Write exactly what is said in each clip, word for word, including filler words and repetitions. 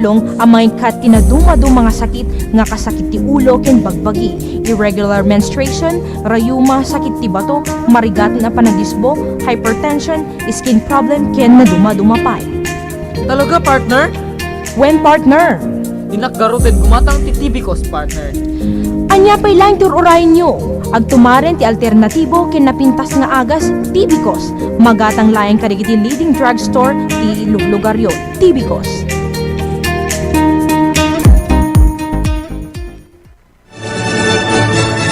Long a maikkat ti nadumaduma nga sakit nga kasakit ti ulo ken bagbagi, irregular menstruation, rayuma, sakit ti bato, marigaten a panagdisbo, hypertension, skin problem, ken nadumaduma pay. Talaga, partner? Wen, partner. Innak garuten gumatang ti Tibicos, partner. Ania pay laeng ti ur-urayenyo? Agtumaren ti alternatibo ken napintas nga agas, Tibicos. Magatang laeng kadagiti leading drugstore ti luglugaryo. Tibicos.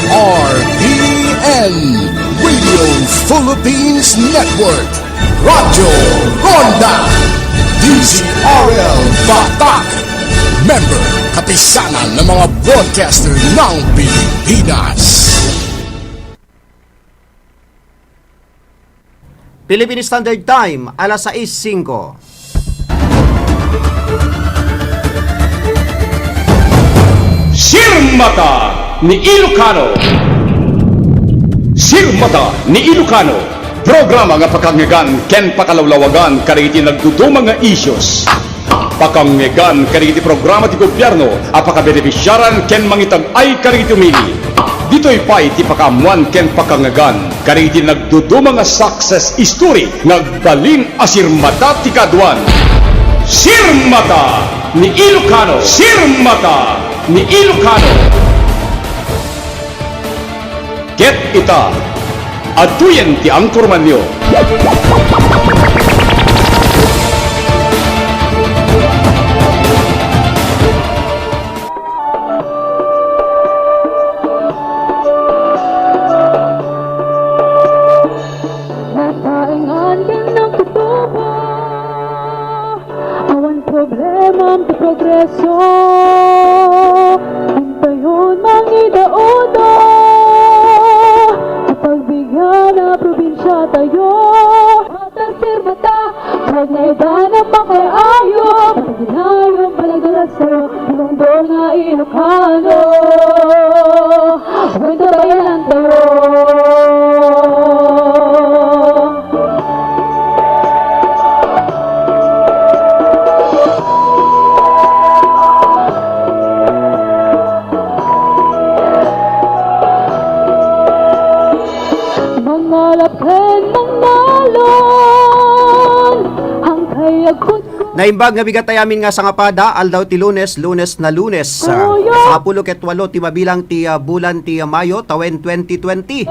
R P N, Radio Philippines Network, Radyo Ronda, D Z R L Batak, member, kapisanan ng mga broadcaster ng Pilipinas. Philippine Standard Time, alas sais singko. Sirmata ni Ilocano. Sirmata ni Ilocano, programa nga pakangyagan ken pakalawlawagan kadagiti nagduduma nga issues. Pakangyagan kadagiti programa ti gobyerno a pakabenefisiaran ken mangitag-ay kadagiti umili. Ditoy pay ti pakaammuan ken pakangyagan kadagiti nagduduma nga success story nga agbalin a sirmata ti kaaduan. Sirmata ni Ilocano! Sirmata ni Ilocano! Ket ita, adtoyen ti angkormanyo. Nataengan ken nagtutupa. Awan problemam ti progreso. Intayon mangidauda. Ti pagbigyan a probinsia tayo. Mata sirmata, huwag na iba na makaayo. Pati ginayon paladuras tayo. Di mundor nga Ilocano. Huwag tabayan tayo. Mangalap ken mangnalon, ang kayagkot Naimbag nga bigat ti amin nga sangapada, aldaw ti Lunes, Lunes na Lunes. Ah, sangapulo ket walo ti mabilang ti, ah, bulan ti, ah, Mayo, tawen twenty twenty.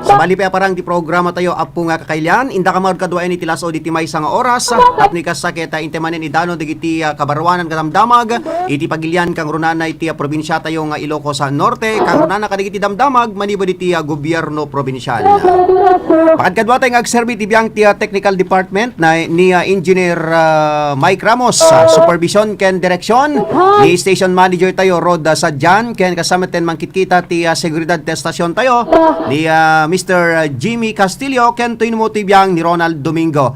Sabali pay a parang ti programa tayo, Apo nga Kakailian, inda ka maud kaduaen iti las-o diti maysa nga oras, ah, tapno ikasta ket, ah, inti manen idanon dagiti, ah, kabaruanan nga damdamag, iti pagilian kangrunana iti, ah, probinsia tayo nga Ilocos, ah, Norte, kangrunana kadagiti damdamag, manipud iti, ah, gobierno probinsial. Pakadkaduatayo nga agserbi ti biang ti, ah, technical department na ni, ah, Engineer, ah, Mike Ramos, ah, supervision ken direksyon ni station manager tayo, Rod, ah, Sadian, ken kasama ten mangkitkita ti, ah, seguridad ti estasyon tayo, ni, ah, Mister Jimmy Castillo, ken tuinmo ti biang ni Ronald Domingo.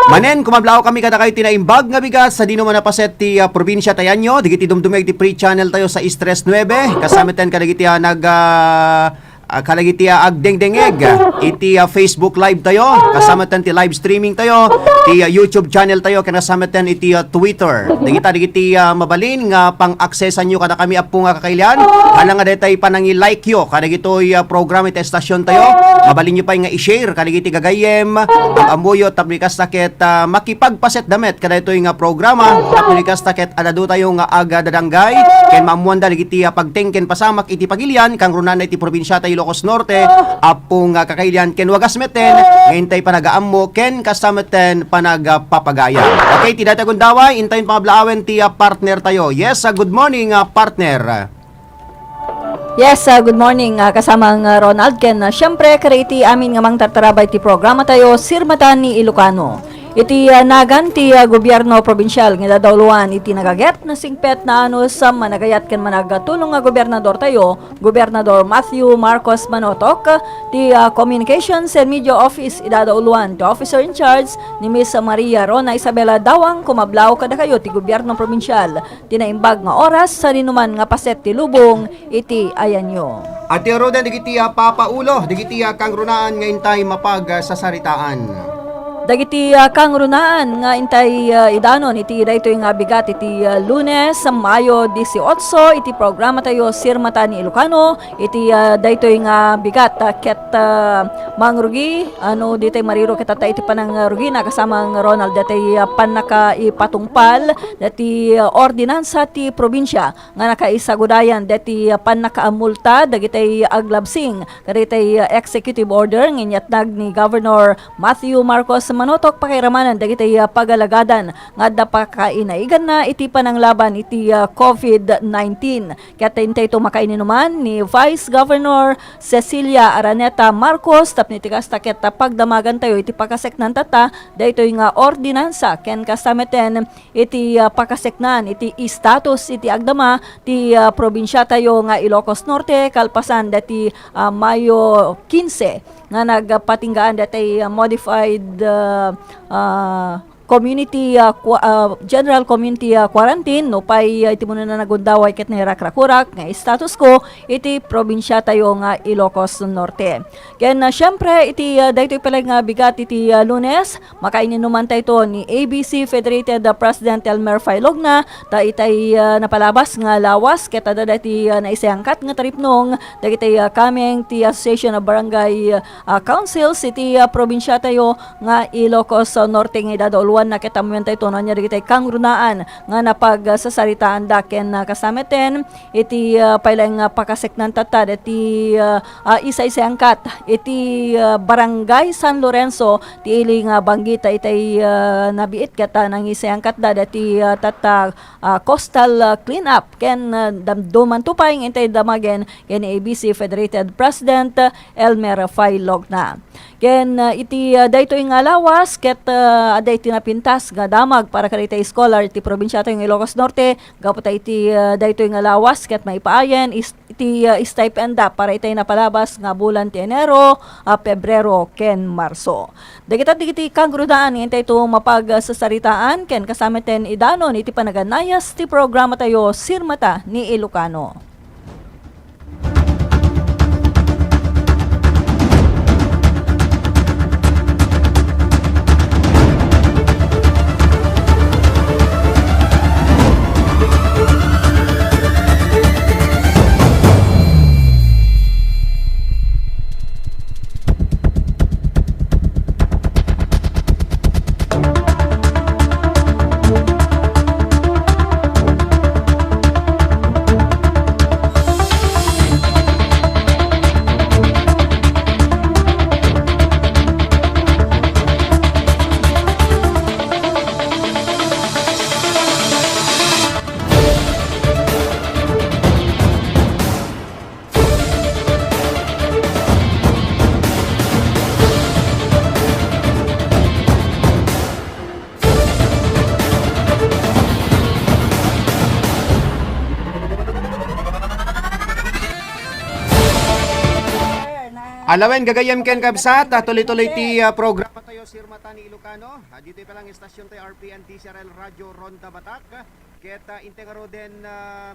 Manen, kumablaw kami kadakayo ti naimbag nga bigat sa dino man a paset ti, ah, probinsia tayanyo, digiti dumdumeg ti free channel tayo sa Istres nuebe, kasama ten kadagiti, ah, nag, ah, ah, kadagiti, ah, agdengdengeg, ah, iti, ah, Facebook Live tayo, kasama ten ti live streaming tayo, ti, ah, YouTube channel tayo, ken kasama ten iti, ah, Twitter. Dagita, dagiti, ah, mabalin nga pang-accessanyo kadakami, Apo nga Kakailian, hala nga daytay panangi-like yo kadagitoy, ah, programa iti estasyon tayo. Mabalinyo pay nga i-share kadagiti gagayyem, am-ammoyo, tapno kasta ket, ah, makipagpasetda met kadaytoy nga programa, tapno kasta ket ad-adu tayo nga agdadanggay, ken maammoanda dagiti, ah, pagteng ken pasamak iti pagilian, kangrunana iti probinsia tayo Ilocos Norte, Apo nga Kakailian, ken wagas metten, nga intay panagaammo, ken kasta metten panagpapagayam. Okay, ti dayta gundaway, intayon pangablaawen ti, ah, partner tayo. Yes, ah, good morning, ah, partner. Yes, ah, good morning, ah, kasamang, ah, Ronald, ken, ah, siyempre, kadagiti amin nga mangtartarabay ti programa tayo, Sirmata ni Ilocano. Iti, ah, nagan ti, ah, gobierno probinsial nga idadauluan iti nagaget, nasingpet, naanus, ah, managayat ken managatulong nga gobernador tayo, Gobernador Matthew Marcos Manotok, ti, ah, Communications and Media Office idadauluan ti Officer in Charge ni Miss Maria Rona Isabela Dawang. Kumablaw kadakayo ti gobierno probinsial. Ti naimbag nga oras, sadinoman nga paset ti lubong iti ayanyo. At ti aruden dagiti, ah, papaulo, dagiti, ah, kangrunaan nga intay mapagsasaritaan. Dagiti, ah, kangrunaan nga intay, ah, idanon iti daytoy nga bigat iti, ah, Lunes, Mayo dieciocho, iti programa tayo, Sirmata ni Ilocano, iti, ah, daytoy nga bigat, ah, ket, ah, mangrugi, ano, ditay mariro ket tatta iti panangrugina, kasamang Ronald, daytoy, ah, pannakaipatungpal, dati, ah, ordinansa ti probinsia nga nakaisagudayan daytoy, ah, pannakaamulta dagitay aglabsing kadaytay, ah, executive order nga inyatnag ni Governor Matthew Marcos Manotok pakairamanen dagitay, ah, pagalagadan nga adda pakainaiganna iti pananglaban iti, ah, covid nineteen. Ket intayto makaininuman ni Vice Governor Cecilia Araneta Marcos tapno iti kasta ket pagdamagantayo iti pakaseknan tatta daytoy nga ordinansa ken kasta metten iti, ah, pakaseknan iti status iti agdama ti, ah, probinsiatayo nga Ilocos Norte kalpasan dati, ah, Mayo quince nga nagpatinggaan dati, ah, modified, ah, ah, community, ah, qua-, ah, general community, ah, quarantine, no pay, ah, iti munana nagundaway ket nairakrakurak nga status quo iti probinsiatayo nga Ilocos Norte. Ken, ah, siyempre, iti, ah, daytoy pala nga bigat iti, ah, Lunes, makaininuman tayto ni A B C Federated, ah, President Elmer Failogna, ta itay, ah, napalabas nga lawas, ket adda daytoy, ah, naisayangkat nga taripnong, dagitay, ah, kameng ti Association of Barangay, ah, Councils iti, ah, probinsiatayo nga Ilocos, ah, Norte nga idadauluanna ket ammoen tayto no ania dagitay kangrunaan nga napagsasaritaanda ken, ah, kasta metten iti, ah, pay laeng nga pakaseknan tatta dati, ah, ah, isaysayaangkat iti, ah, Barangay San Lorenzo ti ili nga banggi ta itay, ah, nabiit ket, ah, nangisayangkatda dati, ah, tatta, ah, coastal, ah, cleanup ken, ah, damdumanto pay nga intay damagen ken A B C Federated President, ah, Elmer Failogna. Ken, ah, iti, ah, daytoy nga lawas ket, ah, adda iti napintas nga damag para kadagiti scholar iti probinsiatayo nga Ilocos Norte gapu ta iti, ah, daytoy nga lawas ket maipaayen is-, iti, ah, stipend da para itay napalabas nga bulan ti Enero, ah, Pebrero ken Marso. Dagita dagiti kangrunaan nga intayto mapagsasaritaan ken kasta metten idanon iti panaganayas ti programatayo, Sirmata ni Ilocano. Alawen, gagayyem ken kabsat, ah, tuloy-tuloy ti, ah, programa tayo, Sirmata ni Ilocano. Ah, ditoy pay lang istasyon tayo, R P N D C R L Radio Ronda Batak. Ket, ah, intay ngaruden, ah,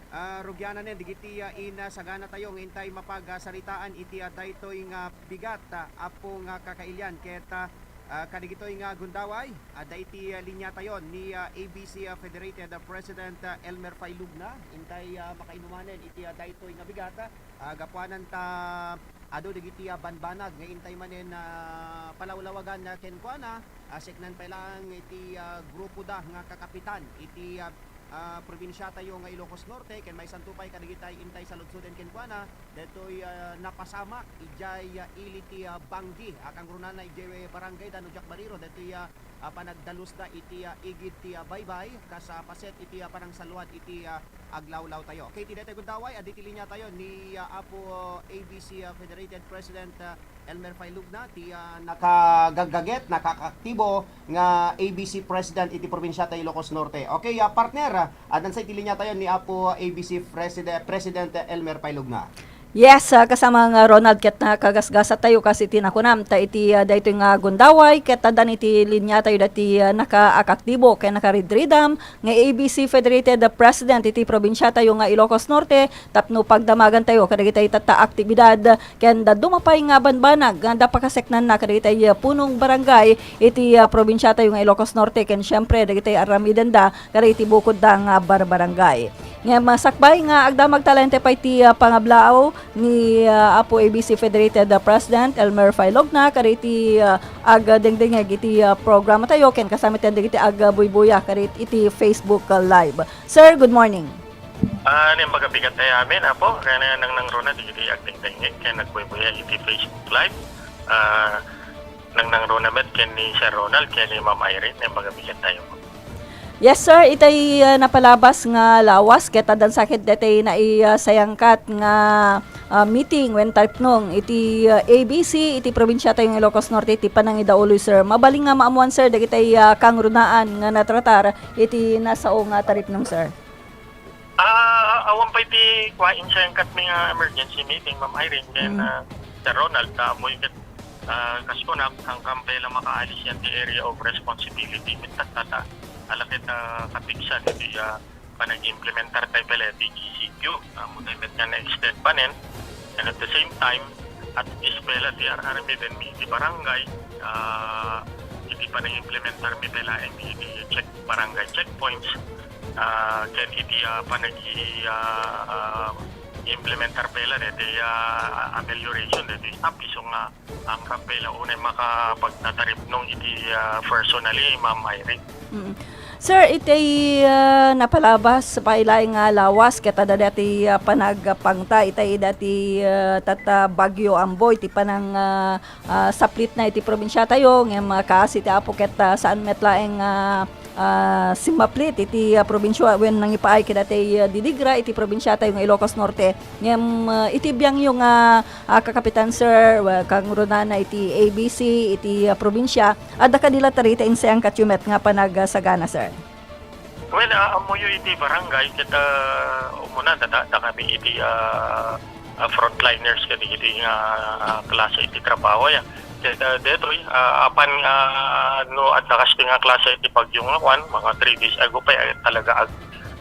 ah, rugiananen dagiti, ah, inasagana tayo nga intay mapagsaritaan iti, ah, daytoy nga bigat, ah, apo nga kakailian ket, ah, ah, kadagitoy nga gundaway, adda iti, ah, linia tayo ni, ah, A B C, ah, Federated, ah, President, ah, Elmer Failugna. Intay, ah, makainumanen iti, ah, daytoy nga bigat, ah, gapuanan ta adu dagiti, ah, banbanag nga intay manen, ah, palawlawagan, ah, kenkuana, ah, seknan pay laeng iti, ah, grupo da nga kakapitan iti, ah, ah, probinsia tayo nga Ilocos Norte, ken maysanto pay kadagitay intay saludsoden kenkuana, daytoy, ah, napasamak idiay, ah, ili ti, ah, banggi, ah, kangrunana idiay barangay da no diak mariro, daytoy, ah, ah, panagdalusda iti, ah, igid ti, ah, baybay, kas, ah, paset iti, ah, panangsaluad iti, ah, aglawlaw tayo. Okay, ti daytoy gundaway, adda iti linia tayo ni, ah, Apo A B C, ah, Federated President, ah, Elmer Failugna, ti, ah, nakagaggaget, nakakaaktibo nga A B C President iti probinsia tayo Ilocos Norte. Okay, ah, partner, ah, addan sa iti linia tayo ni Apo A B C Preside-, President Elmer Failugna. Yes, ah, kasamang Ronald, ket nakagasgasat tayo kas iti nakunam, ta iti, ah, daytoy nga gundaway, ket addan iti linia tayo dati, ah, nakaakaktibo ken nakaridridam nga A B C Federated President iti probinsia tayo nga Ilocos Norte tapno pagdamagan tayo kadagitay tatta aktibidad ken dadduma pay nga banbanag nga adda pakaseknanna kadagitay, ah, punong barangay iti, ah, probinsia tayo nga Ilocos Norte ken siyempre dagitay aramidenda kadagiti bukodda nga barbarangay. Ngem, ah, sakbay nga agdamag ta laeng pay ti, ah, pangablaaw ni, ah, Apo A B C Federated, ah, President Elmer Failogna kadagiti, ah, agdengdengngeg iti, ah, programa tayo ken kasama met dagiti agbuybuya kadagiti Facebook, ah, Live. Sir, good morning. Ah, naimbag a bigat tayo amin, Apo. Kaya na nang nangruna, dagiti agdengdengngeg ken agbuybuya iti Facebook Live. Ah, nang nangruna met ken ni Sir Ronald, ken ni Ma'am Irene, naimbag a bigat tayo. Yes, sir. Itay, ah, napalabas nga lawas, ket addan sa ket detay nai, ah, sayangkat nga, ah, meeting wen taripnong iti, ah, A B C iti probinsia tayo nga Ilocos Norte iti panangidauloy, sir. Mabalin nga maammuan, sir, dagitay, ah, kangrunaan nga natratar iti nasao nga taripnong, sir. Ah, awan pay ti kua, insayangkat mi nga emergency meeting, Ma'am Irene, ken, Mm. ah, Sir Ronald, ta ammoyo ket, ah, kas kunak, saan pay la makaalis yan ti area of responsibility, met tatta, ta, ala ket, ah, kapigsan iti, ah, panag-implementar tayo pala iti E C Q, ah, ammo tayo met nga na-extend panen, and at the same time, at eskwela ti ar-armiden mi iti barangay, ah, iti panag-implementar mi pala iti check, barangay checkpoints, ah, ken iti, ah, panagi, ah, ah, implementar pela deti, ah, amelioration deti stop isu nga ang kape la unay makapagtataripnong iti, ah, personally, Ma'am Irene. Mm. Sir, itay, ah, napalabas pay laeng nga lawas ket adda dati, ah, panagpangta itay dati, ah, tatta Bagyo Amboy ti panang, ah, ah, saplitna iti probinsia tayo, ngem, ah, kaasi ti Apo ket, ah, saan met laeng, ah, ah, simmaplit iti, ah, probinsia wen nangipaay kadati, ah, didigra iti probinsia tayo nga Ilocos Norte. Ngem, ah, iti biangyo nga, ah, kakapitan, sir, wa-, kangrunana iti A B C, iti, ah, probinsia, adda kadi latta dayta insayangkatyo met nga panagsagana, sir? Well, ah, ammoyo iti barangay, ket, ah, umuna, data, da kami iti, ah, ah, frontliners kadagiti nga, ah, klase iti trabaho, ya. Ket, ah, detoy, ah, apan, ah, no adda kasta nga klase iti bagyo nga kuan, mga three days ago pa, eh, talaga ag-,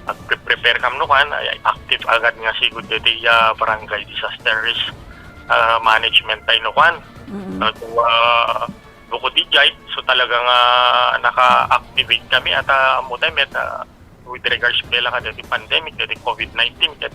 agpe-prepare kam no kuan, ay active agad nga sigud deti, ah, barangay disaster risk, ah, management tayo no kuan. Mm. Ah, so, ah, bukod ijay, so talaga nga naka-activate kami at, ah, ammo tayo met, ah, with regards pela kadeti pandemic, deti covid nineteen, ket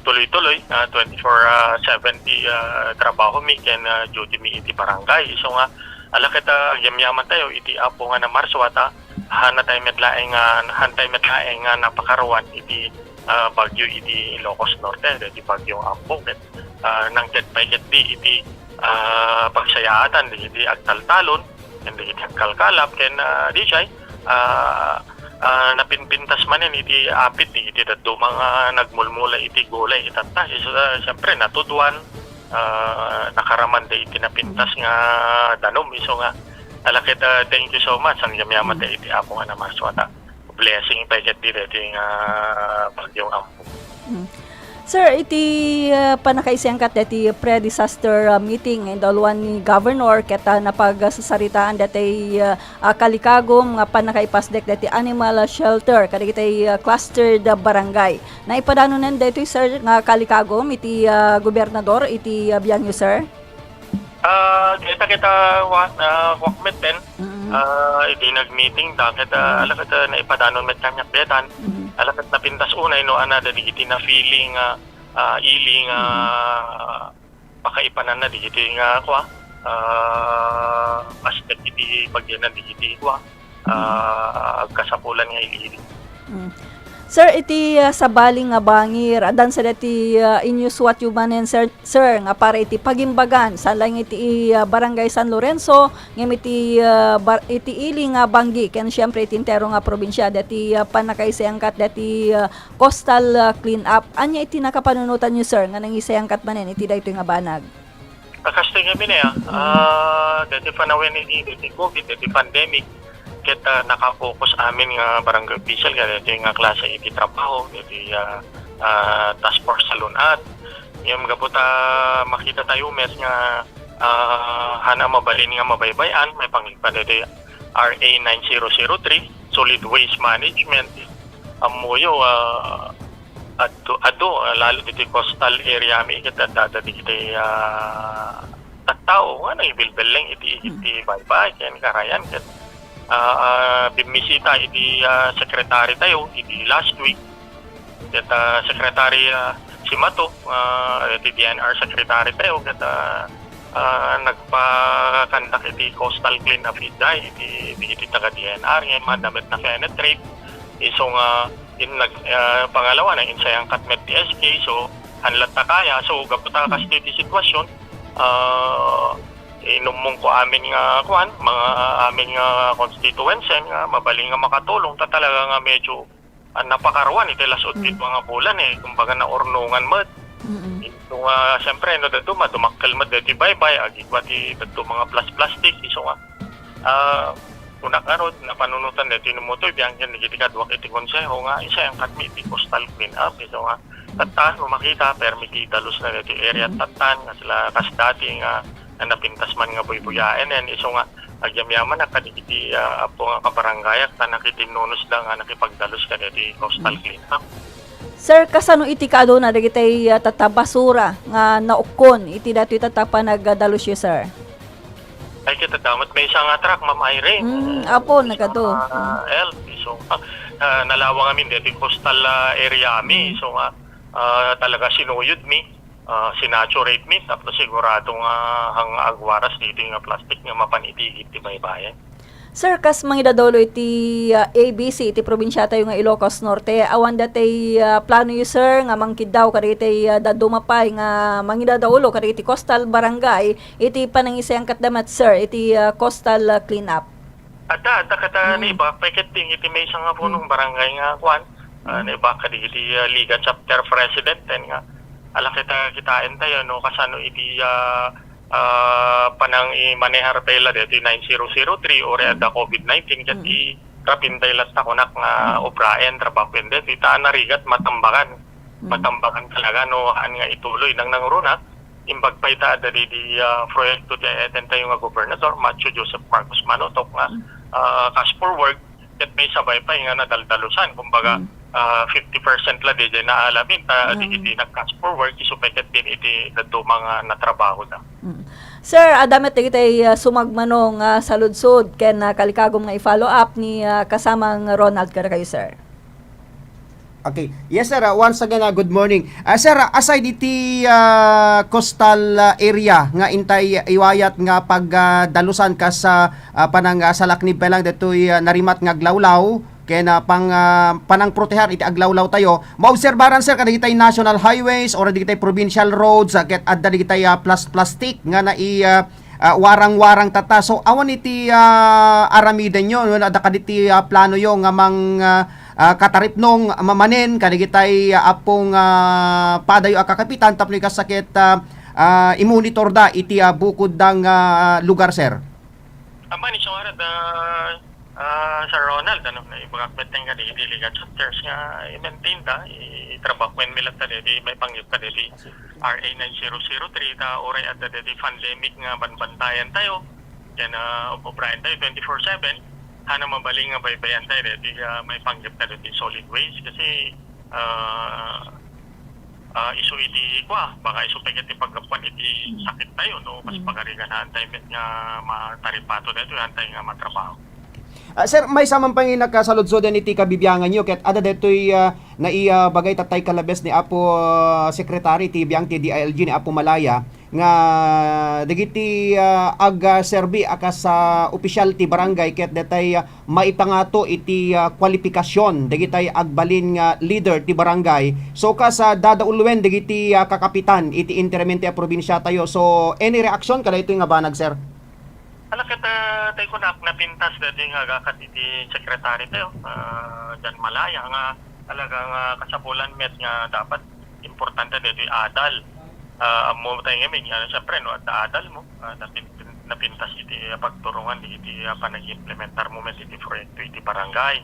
tuloy-tuloy, ah, twenty-four, ah, seven ti, ah, trabaho mi ken, ah, duty mi iti barangay. So nga, ala ket, ah, agyamyaman tayo iti Apo nga na Marso at, ah, hana tayo met laeng nga, han tayo met laeng nga napakaruan iti, ah, bagyo iti Ilocos Norte, deti bagyong Ambo, ket, ah, nangted pay ket di iti, ah, pagsayaatan, di iti agtaltalon, ken di iti agkalkalap, ken, ah, di siya, ah, ah, napinpintas manen iti apit, di iti dadduma nga nagmulmula iti gulay itatta. Isu, ah, siyempre, natuduan, ah, nakaraman da iti napintas nga danum. Isu nga, ala ket, ah, thank you so much. Agyamyaman da iti Apo nga na Marso at, ah, blessing pay ket deti nga bagyong Ambo. Mm. Sir, iti, ah, pannakaisayangkat deti pre-disaster, ah, meeting nga indauluan ni Governor ket, ah, napagsasaritaan deti, ah, ah, kalikagum nga pannakaipasdek deti animal shelter kadagiti, ah, clustered, ah, barangay. Naipadanon daytoy, sir, nga kalikagum iti, ah, gobernador iti, ah, biangyo, sir? Ah, deta ket, ah, wa-, ah, kuak met ten, Mm. ah, idi nagmeeting da ket, ah, Mm. ala ket, ah, naipadanon met kaniak detan. Mm. Ala ket napintas unay no, ana, dagiti na-feeling, ah, ah, ili nga, Mm. ah, pakaipananna dagiti nga, kua, ah, aspek iti pagyanan dagiti, kua, ah, agkasapulan nga ili-ili. Mm. Sir, iti, ah, sabali nga bangir, addan sa dati, ah, inyusuatyo manen, sir, sir, nga para iti pagimbagan, saan laeng iti, ah, Barangay San Lorenzo, ngem iti, ah, bar-, iti ili nga banggi, ken siyempre iti entero nga probinsia, dati, ah, pannakaisayangkat, dati, ah, coastal, ah, clean up. Ania iti nakapanunotanyo, sir, nga nangisayangkat manen iti daytoy nga banag? A, kastoy ngamin, ah, ah, daytoy panawen iti, iti covid, iti pandemic, ket, ah, naka-focus amin nga barangay official nga daytoy nga klase iti trabaho, iti, ah, ah, task force sa Lunad. Ngem gapu ta makita tayo met nga, ah, haan a mabalin nga mabaybay-an, maipanggep daytoy R A nine zero zero three, solid waste management. Ammoyo, ah, adu, adu, ah, lalo ditoy coastal area mi, ket adda dagiti, ah, tattao nga nagibilbelleng iti, iti baybay ken karayan, ket, ah, ah, bimmisita iti, ah, secretary tayo iti last week. Ket, ah, Secretary, ah, Simato, ah, iti D N R secretary tayo, ket, ah, ah, nagpakandak iti coastal cleanup idiay iti, iti taga D N R, ngem adda met na-penetrate. Isu nga, in nag-, ah, pangalawa, na insayangkat met ti S K, so, haan latta kaya. So, gapu ta kasta iti sitwasyon, ah, inummongko amin nga, kuan, mga amin nga constituency nga mabalin nga makatulong, ta talaga nga medyo ah, napakaruan iti las-ud ti Mm. dua nga bulan, eh. Kumbaga, naurnongan met. Mm-mm. Isu nga, siyempre, no, daduma, dumakkel met daytoy baybay, agingga ti daduma nga plas-, plastic, isu nga, ah, kunak ngarud, napanunotan daytoy no Mutoy, bianggen dagiti kaduak iti konseho nga, isayangkatmi iti coastal clean up, isu nga, tatta, no makita, permi ti dalusna daytoy area, Mm. tatta, nga sila kas dati nga, nga napintas man nga buybuyaen, isu nga, agyamyamanak kadagiti, ah, apo nga kabarangayak ta nakitinnunosda nga nakipagdalus kadagiti coastal Mm. cleanup. Sir, kasano iti kaaduna dagiti, ah, tatta basura nga naukkon iti datoy tatta panagdalusyo, sir? Ay, ket adda met maysa nga truck, Ma'am Irene. Mm, Eh, apo, maysa nagadu. nga Mm. elf. So, ah, ah, nalawang amin deti coastal, ah, area mi. Mm. So, nga, ah, talaga sinuyod mi. Ah, sinaturate mi tapno sigurado nga haan nga agwaras daytoy nga plastic nga mapan iti igid ti baybayan. Sir, kas mangidadaw iti, ah, A B C iti probinsiatayo nga Ilocos Norte, awan daytoy, ah, planoyo, sir, nga mangkiddaw kadagiti, ah, dadduma pay nga mangidadaw kadagiti coastal barangay iti panangisayangkatda met, sir, iti, ah, coastal, ah, cleanup? Adda, adda ket, ah, Mm. naibagak pay ketdi iti maysa nga punong Mm. barangay nga kuan, ah, Mm. naibagak kadagiti, ah, Liga Chapter President, and nga, ala ket, ah, kitaentayo, no, kasano iti, ah, ah, panangimanehar tayo la deti nine zero zero three, uray Mm. adda covid nineteen, ket Mm. irapin tayo latta kunak nga Mm. obraen, trabahoen deti, ta narigat matambakan. Mm. Matambakan talaga, no, haan nga ituloy. Nangnangruna, imbag pay ta adda didi, ah, proyekto ti ay-ayaten tayo nga gobernador, Matthew Joseph Marcos Manotok, nga, Mm. ah, cash for work, ket maisabay pay nga nadaldalusan. Kumbaga, Mm. ah, fifty percent la diay naalamin, ta Mm. dagiti nag-cash for work, isu pay ketdin iti dadduma nga natrabahoda. Mm. Sir, adda met dagiti, ah, sumagmamano nga saludsod ken, ah, kalikagum nga i-follow up ni, ah, kasamang Ronald kadakayo, sir. Okay. Yes, sir. Ah, once again, ah, good morning. Ah, sir, ah, aside iti, ah, coastal, ah, area nga intay iwayat nga pag, ah, dalusan kas, ah, ah, panang, ah, salaknib pay lang ditoy, ah, narimat nga aglawlaw, ken, ah, pang, ah, panangproteher iti aglawlaw tayo, maobserbaran, sir, kadagitay national highways or dagitay provincial roads, ah, ket adda dagitay, ah, plas-, plastic nga nai-, ah, ah, warang-warang tatta. So, awan iti, ah, aramidenyo, no, adda kaditi, ah, planoyo nga mang, ah, ah, kataripnong mamanen kadagitay, ah, apong, ah, padayo a kakapitan tapno ikasakit, ah, ah, imonitorda iti, ah, bukodda nga, ah, lugar, sir? Aman, isu ngarud, ah, ah, Sir Ronald, ano, naibagak met nga dagiti Liga Chapters nga i-maintain da, itrabahoenmi latta dagiti maipanggep kadagiti R A nine zero zero three, ta uray adda dagiti pandemic nga banbantayan tayo, ken, ah, ob-obraen tayo twenty-four seven, haan a mabalin nga baybayan tayo dagiti, ah, maipanggep kadagiti solid waste, kasi, ah, ah, isu iti kua, baka isu pay ket ti paggapuan iti Mm. sakit tayo, no? Kas Mm. pagarigan, haan tayo met nga mataripato daytoy, haan tayo nga matrabaho. Ah, sir, maysa man pay nga nakasaludsodan iti kabibianganyo ket adda daytoy, ah, nai-, ah, bagay tattay kalabes ni Apo, ah, Secretary ti biang ti D I L G ni Apo Malaya nga dagiti, ah, agserbi a kas, ah, opisyal ti barangay ket daytay, ah, maipangato iti, ah, kwalipikasyon dagitay agbalin nga leader ti barangay. So, kas, ah, dadauluwen dagiti, ah, kakapitan iti interim ti, ah, probinsiatayo. So, any reaction kadaytoy nga banag, sir? Ala ket, ah, tay kunak, napintas daytoy nga agakad iti sekretary tayo, ah, Jan Malaya, nga talaga nga kasapulan met nga dapat importante daytoy adal. Ah, ammo tayo ngamin nga, siyempre, no, adda adal mo, ah, napin-, napintas iti pagturongan iti, ah, panag-implementar mo met iti proyekto iti barangay.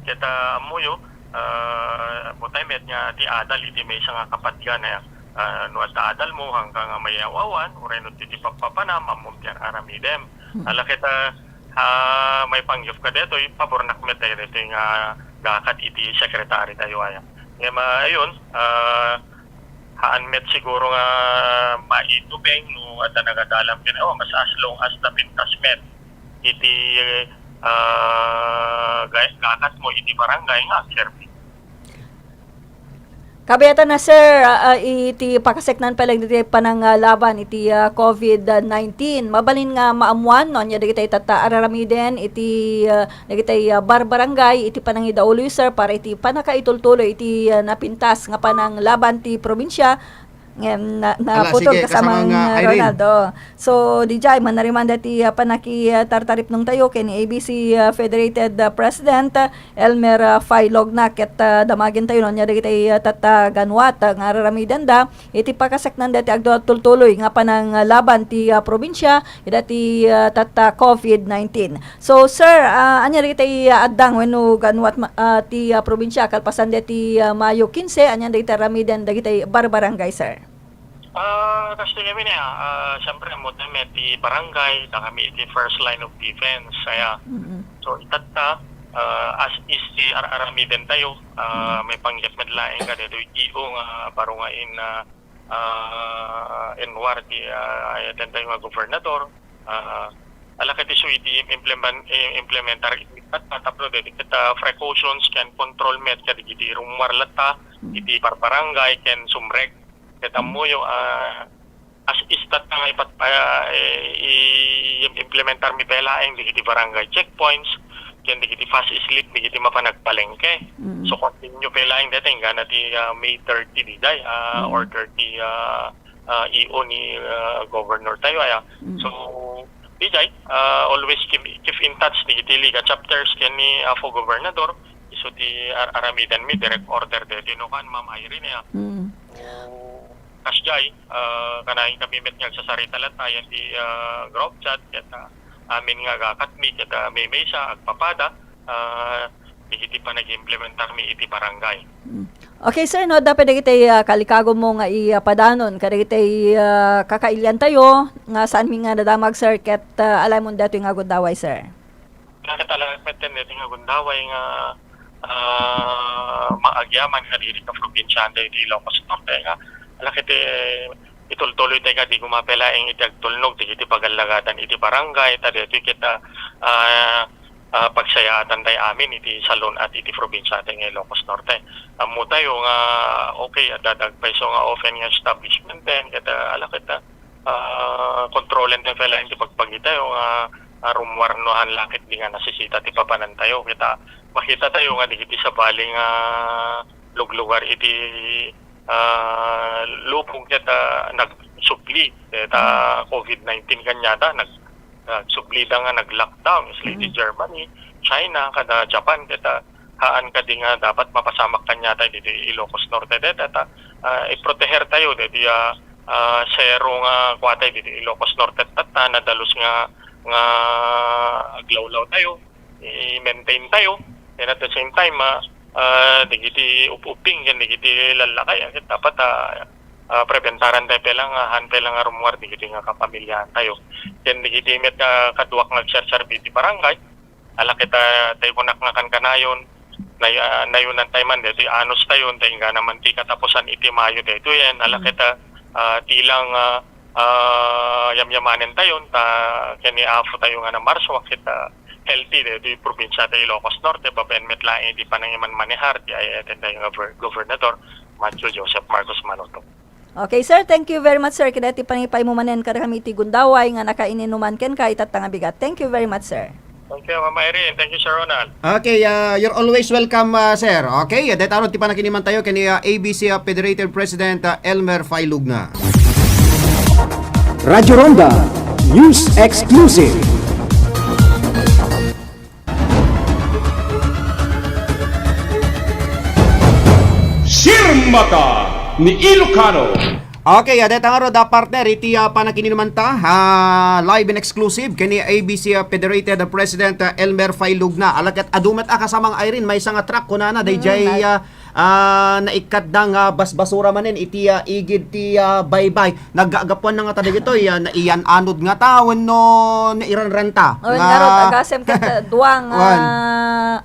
Ket, ah, ammoyo, ah, ammo tayo met nga ti adal iti maysa nga kapadgan, eh, Ah, no adda adalmo, hangka nga mayaw-awan, uray no ti, ti pappapanam, ammom ti ar-aramidem. Hmm. Ala ket, ah, ah, maipanggep ka daytoy, pabornak met daytoy nga gakat iti secretary tayo aya. Ngem, ah, ayun, ah, haan met siguro nga maitubeng no adda nagadalam ken, oh, mas as long as napintas met iti, ah, ga-, gakat mo iti barangay nga agserbi. Kabayatan na, sir, ah, ah, iti pakaseknan pay laeng dagiti pananglaban iti, ah, covid nineteen. Mabalin nga maammuan no ania dagiti tatta ar-aramiden iti, ah, dagiti, ah, barbarangay iti panangidauluyo, sir, para iti pannakaitultuloy iti, ah, napintas nga pananglaban ti probinsia. Ngem na, Ala, naputol sige, kasamang, kasamang, ah, ah, Irene. Ronaldo. So, dijay, manarimanda ti, ah, panakitartaripnongtayo ken A B C, ah, Federated, ah, President, ah, Elmer, ah, Failogna, ket, ah, damagentayo no ania dagiti, ah, tatta ganwat, ah, nga ar-aramidenda iti pakaseknan daytoy agtultuloy nga pananglaban ti, ah, probinsia ida ti, ah, tatta covid nineteen. So, sir, ah, ania dagiti, ah, addang wenno ganwat ma-, ah, ti, ah, probinsia kalpasan daytoy, ah, Mayo kinse, ania dagiti aramiden dagiti barbarangay, sir? Ah, kas ti kami niya, ah, siyempre, ammo tayo met ti barangay, ta kami iti first line of defense, kaya. Mm-mm. So, itatta, ah, as is ti ar-aramiden tayo, ah, Mm. maipanggep met laeng nga daytoy I O nga baro nga in, ah, ah, in war ti, ah, ayaten tayo nga gobernador, ah, ala ket isu iti implement-, i-, implementar itatta tapno daytoy ket, ah, precautions ken control met kadagiti rummuar latta Mm. iti barbarangay ken sumrek. Ket ammoyo, ah, as is tatta nga ipat-, ah, i-, i-implementar mi pay laeng dagiti barangay checkpoints, ken dagiti fast sleep, dagiti mapan agpalengke. Mm. So, continue pay laeng dayta, inggana ti, ah, May thirty diday, ah, Mm. or thirty, ah, ah, I O ni, ah, Governor tayo, aya. Mm. So, diday, ah, always keep, keep in touch dagiti Liga chapters ken ni Apo Gobernador, isu ti ar-, aramiden mi, direct order daytoy no kan Ma'am Irene, aya. Mm. So, kasjay, ah, kanayon kami met nga agsasarita latta, yan ti, ah, group chat, ket, ah, amin nga agakatmi, ket, ah, maymaysa, agpapada, ah, dagiti panag-implementar mi iti barangay. Mm. Okay, sir, no, adda pay dagiti, ah, kalikago mo nga ipadanon kadagiti, ah, kakailian tayo nga saan mi nga nadamag, sir, ket, ah, alamon daytoy nga gundaway, sir. Ket ala ket met daytoy nga gundaway nga, ah, maagyaman kadagiti kaprobinsiaan tayo iti Ilocos Norte nga ala ket, eh, itultuloy tayo nga di gumapay laeng iti agtulnog dagiti pagallagatan iti barangay, ta daytoy ket, ah, ah, ah, pagsayaatan tayo amin iti salun-at iti probinsia tayo nga Ilocos Norte. Ammo tayo nga, okay, adda dagpayso nga open nga establishment, ket, ah, ala ket, ah, ah, kontrolen tayo pay laeng ti pagpagitayo nga, ah, rummuar no haan la ket di nga nasisita ti papanantayo. Kita, makita tayo nga dagiti sabali nga luglugar iti, ah, lubong ket, ah, nagsubli. Ket, ah, covid nineteen kaniada, nag-, nagsubli da nga nag-lockdown. Isla iti Mm. Germany, China, kada Japan, ket, ah, haan kadi nga dapat mapasamak kaniata ditoy Ilocos Norte. Dayta, ah, iproteher tayo daytoy, ah, ah, zero nga kua tayo ditoy Ilocos Norte, tatta, nadalus nga, nga aglawlaw tayo, i-maintain tayo, and at the same time, ah, ah, dagiti up-upping ken dagiti lallakay, ah, ket dapat, ah, ah, preventaran tayo pay la nga, haan pay la nga rummuar dagiti nga kapamiliaan tayo. Ken dagiti met nga kaduak nga agserserbi iti barangay, ala ket, ah, tayo kunak nga kankanayon, nay-, ah, nayunan tayo man daytoy anus tayo, ta inggana man ti katapusan iti Mayo daytoy, ken ala Mm. ket, ah, ah, ti lang, ah, ah, yamyamanen tayo, ta ken ni Apo tayo nga namarsua ket, ah, healthy daytoy probinsia tayo Ilocos Norte, babaen met laeng iti panangimanmanehar ti ay-ayaten tayo nga ver-, gobernador, Matthew Joseph Marcos Manotong. Okay, sir. Thank you very much, sir. Ket daytoy panangipaimanen kadakami iti gundaway nga nakaininuman kenka itatta nga bigat. Thank you very much, sir. Thank you, Ma'am Irene. Thank you, Sir Ronald. Okay, ah, you're always welcome, ah, sir. Okay, ah, dayta ti pananginimantayo ken ni, ah, A B C, ah, Federated President, ah, Elmer Failugna. Radyo Ronda News Exclusive. Sirmata ni Ilocano. Okay, ah, dayta ngarud, ah, partner, iti, ah, panangininuman ta, ah, live and exclusive ken ni A B C, ah, Federated, ah, President, ah, Elmer Failugna. Ala ket adu met a kasamang Irene, maysa nga truck, kunana, Mm, dayjay, ah, ah, naikkatda nga basbasura manen iti, ah, igid ti, ah, baybay. Naggapuanna ngata dagitoy, ah, naiyan-anod ngata wenno nairanranta. O, nga ngarud, agasem ket, ah, dua nga Wan.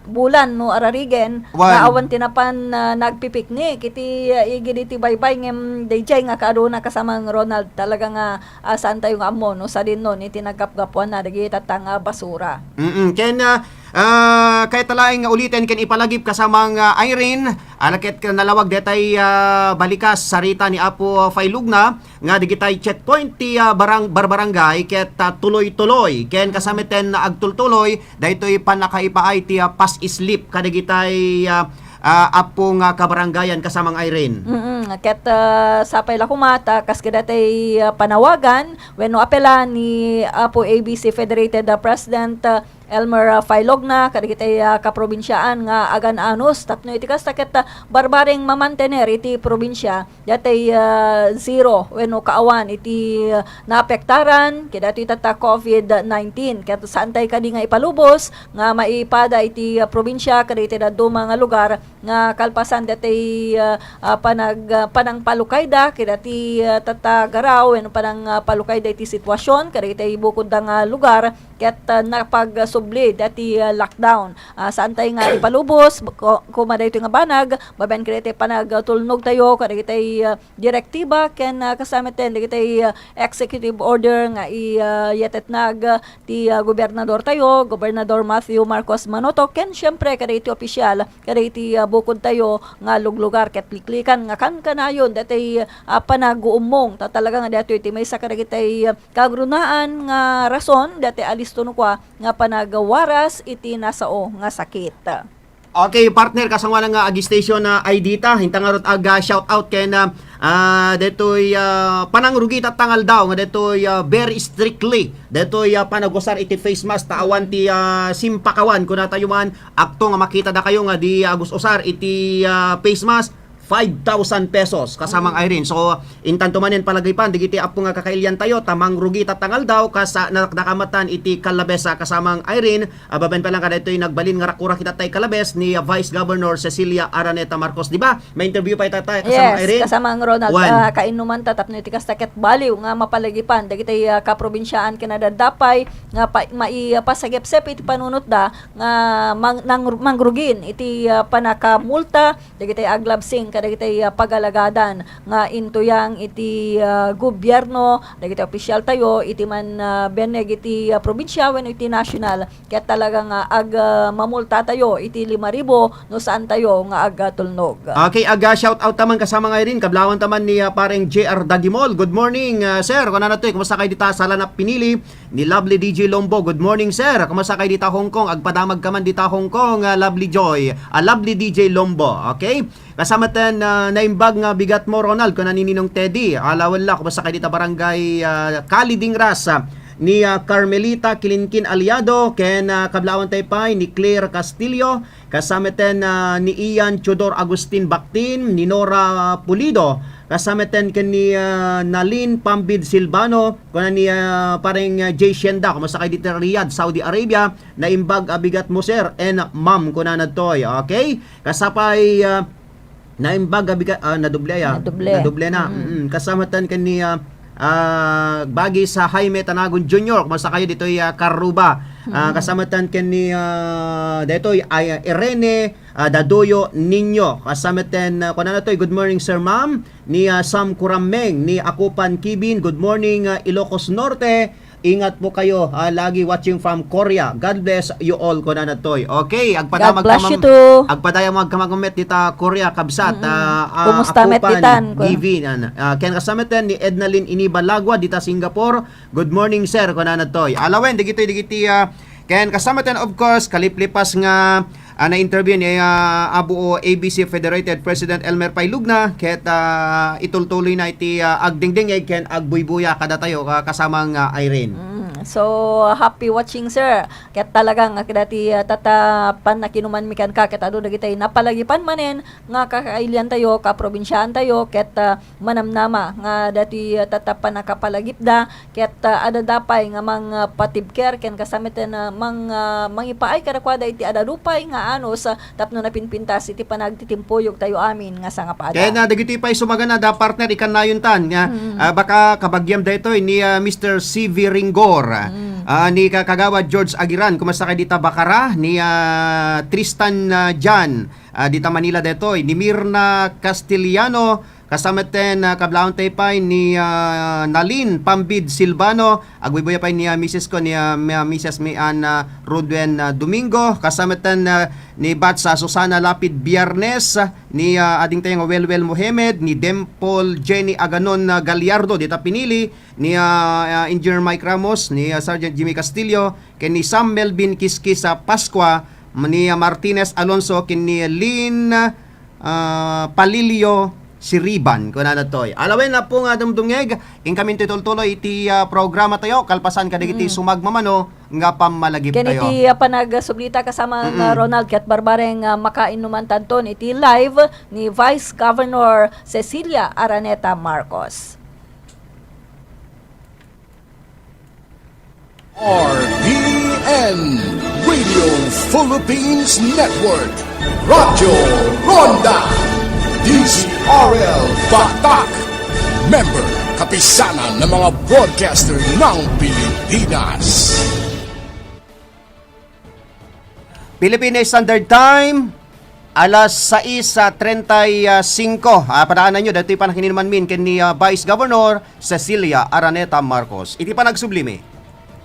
bulan no ararigen Wan. nga awan ti napan, ah, nagpipiknik iti, ah, igid iti baybay ngem daydiay nga kaaduna kasamang Ronald talaga nga, ah, saan tayo nga ammo no sadinnon iti naggapgapuanna dagiti tatta nga basura. Mm, ken, ah, ah, kayat laeng nga uliten ken ipalagip kasamang, ah, Irene, ala ket nalawag detay, ah, balikas sarita ni Apo Failugna nga digitay checkpoint ti, ah, barang-, barbarangay ket, ah, tuloy-tuloy ken kasamiten agtultuloy daytoy pannakaipaay ti, ah, pass slip kadagitay, ah, ah, Apo nga kabarangayan kasamang Irene. Mm, ket, ah, sapay la koma ta kas kadagitay, ah, panawagan wenno apela ni Apo A B C Federated, ah, President, ah, Elmer, ah, Failogna kadagitay, ah, kaprobinsiaan nga agan-anos tapno iti kasta ket, ah, barbareng mamantener iti probinsia datay, ah, zero wenno kaawan iti, ah, naapektaran kadagitoy tatta COVID nineteen. Ket saantay kadi nga ipalubos nga maipada iti, ah, probinsia kadagiti dadduma nga lugar nga kalpasan datay, ah, ah, panag-, ah, panangpalukayda kadagiti, ah, tatta garaw wenno panang, ah, palukayda iti sitwasyon kadagiti bukodda nga lugar ket, ah, napagsubli dati, ah, lockdown. Ah, saantay nga ipalubos ko-, koma daytoy nga banag babaen kadagiti panagtulnog tayo kadagiti, ah, direktiba ken, ah, kasamiten dagiti, ah, executive order nga i-, ah, yatetnag, ah, ti, ah, gobernador tayo, Gobernador Matthew Marcos Manoto, ken siempre kadagiti opisyal kadagiti, ah, bukod tayo nga luglugar ket liklikan nga kankanayon dati, ah, panaguummong ta talaga nga daytoy ti maysa kadagiti, ah, kagrunaan nga rason dati alisto no kua nga panagwaras iti nasao nga sakit. Okay, partner, kasangoanan nga agitation na ay dita. Inta ngarud ag, ah, shout out ken, ah, ah, detoy, ah, panangrugi tatta nga aldaw nga detoy, ah, very strictly. Detoy, ah, panagusar iti face mask ta awan ti, ah, simpakawan kunatayo man. Akto nga makita dakayo nga di agus-usar iti, ah, face mask, five thousand pesos kasamang Irene. So, intanto manen palagipan dagiti apo nga kakailian tayo ta mangrugi tatta nga aldaw kas, ah, nadakdakamattan iti kalabes, ah, kasamang Irene. Ababen pa lang kadaytoy nagbalin nga rakurak itatta kalabes ni, ah, Vice Governor Cecilia Araneta Marcos, di ba? May interview pa itatta kasamang Yes, Irene. kasamang Ronald, Wan. ah, kainuman ta tapno iti kasta ket baliw nga mapalagipan dagiti, ah, kaprobinsiaan ken adda pay nga pa-, maipasagepsep iti panunotda nga mang-, nang-, mangrugin iti, ah, panakamulta dagiti aglabsing kadagiti, ah, pagalagadan nga intuyang iti, ah, gobierno dagiti opisyal tayo iti man, ah, bianneg iti, ah, probinsia wenno iti national ket talaga nga ag, ah, mamulta tayo iti lima ribu no saan tayo nga agtulnog. Okay, aga shout out taman kasamang Irene, kablawan taman ni, ah, pareng J R Dagimol. Good morning, ah, sir. Kunana toy, kumusta kayo dita sa Lanap Pinili? Ni Lovely D J Lombo. Good morning, sir. Kumusta kayo dita Hong Kong? Agpadamag ka man dita Hong Kong, ah, Lovely Joy. Ah, Lovely D J Lombo. Okay? Kasama ten, ah, naimbag nga bigat mo, Ronald, kuna ni Ninong Teddy. Alawen la, kumusta kayo dita barangay, ah, Kalidingras, ah, ni, ah, Carmelita Kilinkin Aliado, ken, ah, kablawan tayo pa ni Claire Castillo, kasama ten, ah, ni Ian Chodor Agustin Bactin, ni Nora Pulido, kasama ten ken ni, ah, Nalin Pambid Silvano, kuna ni, ah, pareng, ah, Jay Shenda, kumusta kayo dita Riyadh, Saudi Arabia, naimbag a bigat mo, sir, and ma'am, kuna na toy. Okay? Kasapay, ah, Naimbag a biga-, ah, nadoble aya. Nadoble. Nadoble na. Mm. Mm. Kasama ten ken ni, ah, ah, bagi sa Jaime Tanagon Junior, kumusta kayo ditoy, ah, Carruba? Ah, Mm. kasama ten ken ni, ah, ditoy, ay, ah, Irene, ah, Dadoyo Niño. Kasama ten, ah, kunana toy, "Good morning, Sir Ma'am." Ni, ah, Sam Kurameng, ni Akupan Kibin, "Good morning, ah, Ilocos Norte." Ingat po kayo, ah, lagi watching from Korea. God bless you all, kunana toy. Okay, agpadayag God bless you too. Agpadayag mo agkamagummet dita Korea, kabsat. Mm-mm. Ah, ah, Kumusta met ditan? Given, ah, ken kasama ten ni Ednalyn Iniba Lagua dita Singapore. Good morning, sir, kunana toy. Alawen, digitoy, digiti, ah, ken kasama ten, of course, kaliplipas nga ah, na-interview ni, ah, Abu o A B C Federated President Elmer Pailugna, ket, ah, itultuloy na iti, ah, agdingdingeg ken agbuybuya kadatayo, ah, kasamang, ah, Irene. Mm, So, happy watching, sir. Ket talaga nga kadati, ah, tatta pannakinumanmi kenka, ket adu dagiti napalagipan manen nga kakailiantayo, kaprobinsiaantayo, ket, ah, manamnama nga dati, ah, tatta pannakapalagipda, ket, ah, adda pay nga mangpatibker ken kasta met, ah, mang-, ah, mangipaay kadakuada iti adda pay nga anus, ah, tapno napinpintas iti panagtitimpuyogtayo amin nga sangapada. Ken, ah, dagitoy pay sumaganad, ah, partner, ikannayontan nga, Mm. ah, baka kabagiam daytoy ni, ah, Mister C V Ringgor, Mm. ah, ni ka-, Kagawad George Aguiran, kumusta kay dita Bacara, ni, ah, Tristan, ah, Jan, ah, dita Manila daytoy, ni Mirna Castellano, kasta met ten, ah, kablaawentayo pay ni, ah, Nalin Pambid Silvano, agbuybuya pay ni, ah, misis ko ni, ah, mi-, ah, misis mi Ann, ah, Rodwen, ah, Domingo, kasta met ten, ah, ni Bats, ah, Susana Lapid Biernes, ni, ah, adingtayo nga Welwel Mohamed, ni Dempol Jenny Aganon, ah, Gallardo, dita pinili, ni, ah, ah, Engineer Mike Ramos, ni, ah, Sergeant Jimmy Castillo, ken ni Sam Melvin Kiskis, ah, Pascua, ni, ah, Martinez Alonso, ken ni Lynn, ah, Palilio Siriban, kunana toy. Alawen na po nga dumdumngeg, inkami ti tultuloy iti, ah, programa tayo, kalpasan kadagiti Mm. sumagmamano nga pammalagip Ken tayo. iti, ah, panagsublita kasama nga Mm. Ronald ket Barbare nga makainnuman tanton iti live ni Vice Governor Cecilia Araneta Marcos. R P N, Radio Philippines Network, Radyo Ronda, D Z R L Batak, member, Kapisanan ng mga Broadcaster ng Pilipinas. Philippine Standard Time, alas sais treinta y cinco. Ah, padaanan nyo, datoy pannakininumanmin ken ni, ah, Vice Governor Cecilia Araneta Marcos. Iti panagsubli mi.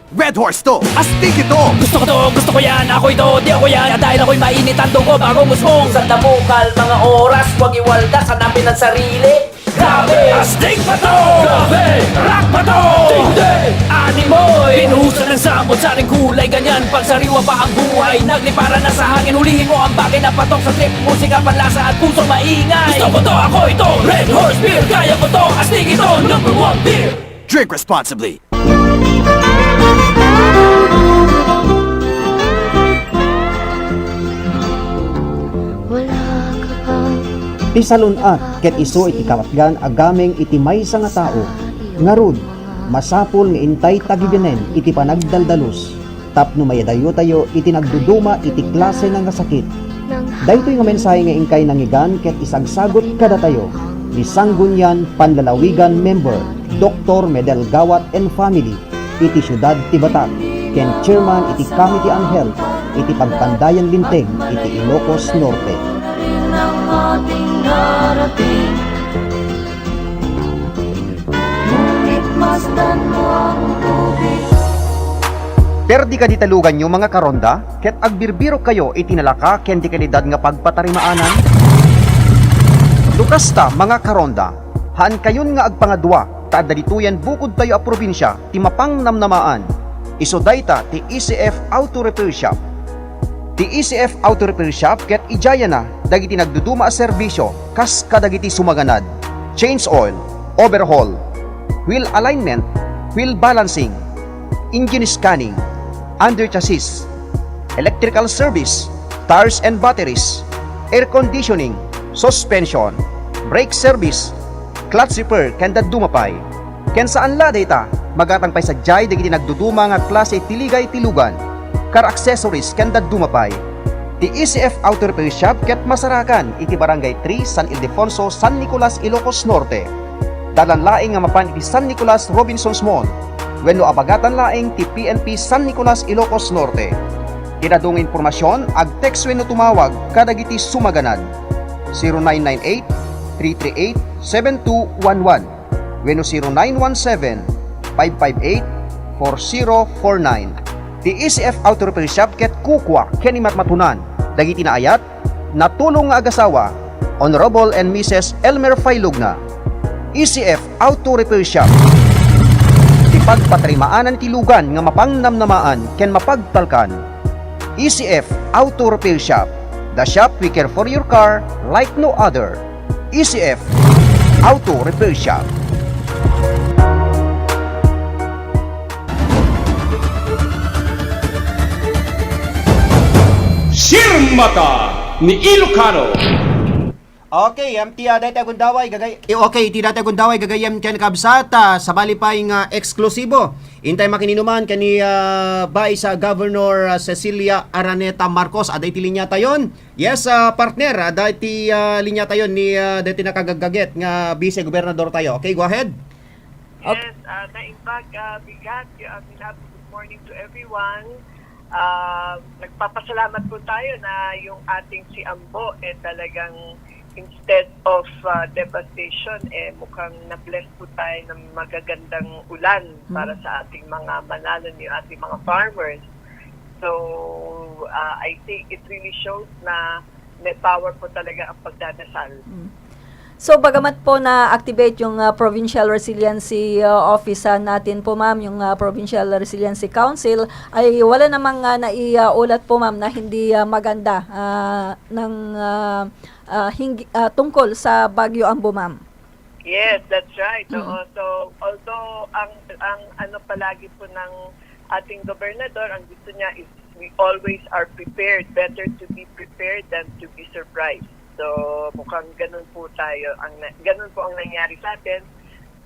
Red Horse to! Astig ito! Gusto ko to, gusto ko yan, ako ito, di ako yan. Dahil ako'y mainit ang dugo, bagong usbong. Sa tabukal, mga oras, wag iwaldas, hanapin ang sarili. Grabe! Astig pa to! Grabe! Rock pa to! Tindi! Animoy! Pinuhusan ng samot, saring kulay, ganyan. Pagsariwa pa ang buhay, nagliparan na sa hangin. Hulihin mo ang bagay na patok sa trip, musika, panlasa at puso maingay. Gusto ko to, ako ito, Red Horse Beer, kaya ko to, astig ito, number one beer. Drink responsibly. Ti salun-at ket isu iti kapatgan a gameng iti maysa nga tao. Ngarud, masapul nga intay tagibinen iti panagdaldalus tapno mayadayotayo iti nagduduma iti klasena nga sakit. Daytoy nga mensahe nga inkay nangngegan ket isagsagut kadatayo ni Sangguniang Panlalawigan member, Doktor Medel Gawat and family, iti siudad ti Batak, ken chairman iti Committee on Health iti Pagpandayan Linteg iti Ilocos Norte. Perdi kadi ti luganyo, mga karonda, ket agbirbirokkayo iti nalaka ken di kalidad nga pagpatarimaanan? No kasta, mga karonda, haankayon nga agpangadua, ta adda ditoyen bukodtayo a probinsia ti mapangnamnamaan. Isu dayta ti E C F Auto Repair Shop. Ti E C F Auto Repair Shop ket idiayana dagiti nagduduma a serbisio kas kadagiti sumaganad: change oil, overhaul, wheel alignment, wheel balancing, engine scanning, under chassis, electrical service, tires and batteries, air conditioning, suspension, brake service, clutch repair, ken dadduma pay. Ken saan la dayta, magatang pay sadiay dagiti nagduduma nga klase ti ligay ti lugan, car accessories, ken dadduma pay. Ti E C F Auto Repair Shop ket masarakan iti Barangay three, San Ildefonso, San Nicolas, Ilocos Norte. Dalan laeng nga mapan iti San Nicolas Robinsons Mall wenno abagatan laeng ti P N P San Nicolas, Ilocos Norte. Ken adu nga impormasion, ag-text wenno tumawag kadagiti sumaganad: zero nine nine eight, three three eight, seven two one one wenno zero nine one seven, five five eight, four zero four nine. Ti E C F Auto Repair Shop ket kukua ken imatmatunan dagiti naayat, natulong nga agasawa, Honorable and Missus Elmer Failugna. E C F Auto Repair Shop. Ti pagpatarimaanan ti lugan nga mapangnamnamaan ken mapagtalkan. E C F Auto Repair Shop, the shop we care for your car like no other. E C F Auto Repair Shop. Sirmata ni Ilocano. Okay, M T, ah, dayta gundaway gagay-, eh, okay, iti dayta gundaway gagayyem ken kabsat, ah, sabali pay nga eksklusibo. Intay makininuman ken ni, ah, Vice, ah, Governor, ah, Cecilia Araneta Marcos. Adda iti linia tayon. Yes, ah, partner, adda iti, ah, linia tayon ni, ah, dayta nakagaggaget nga Vice Gobernador tayo. Okay, go ahead. Okay. Yes, ah, naimbag, ah, bigat, ah, good morning to everyone. Ah, nagpapasalamat po tayo na yung ating si Ambo, eh, talagang instead of, ah, devastation, eh, mukhang na-bless po tayo ng magagandang ulan para sa ating mga manananim, yung ating mga farmers. So, ah, I think it really shows na may power po talaga ang pagdadasal. Mm. So, bagamat po na-activate yung, ah, Provincial Resiliency, ah, Office, ah, natin po, ma'am, yung, ah, Provincial Resiliency Council, ay wala namang, ah, naiulat po, ma'am, na hindi, ah, maganda, ah, ng, ah, ah, hinggi-, ah, tungkol sa Bagyo Ambo, ma'am. Yes, that's right. Mm. Oo. So, although ang, ang ano palagi po ng ating gobernador, ang gusto niya is we always are prepared. Better to be prepared than to be surprised. So, mukhang ganun po tayo. Ang na-, ganun po ang nangyari sa atin.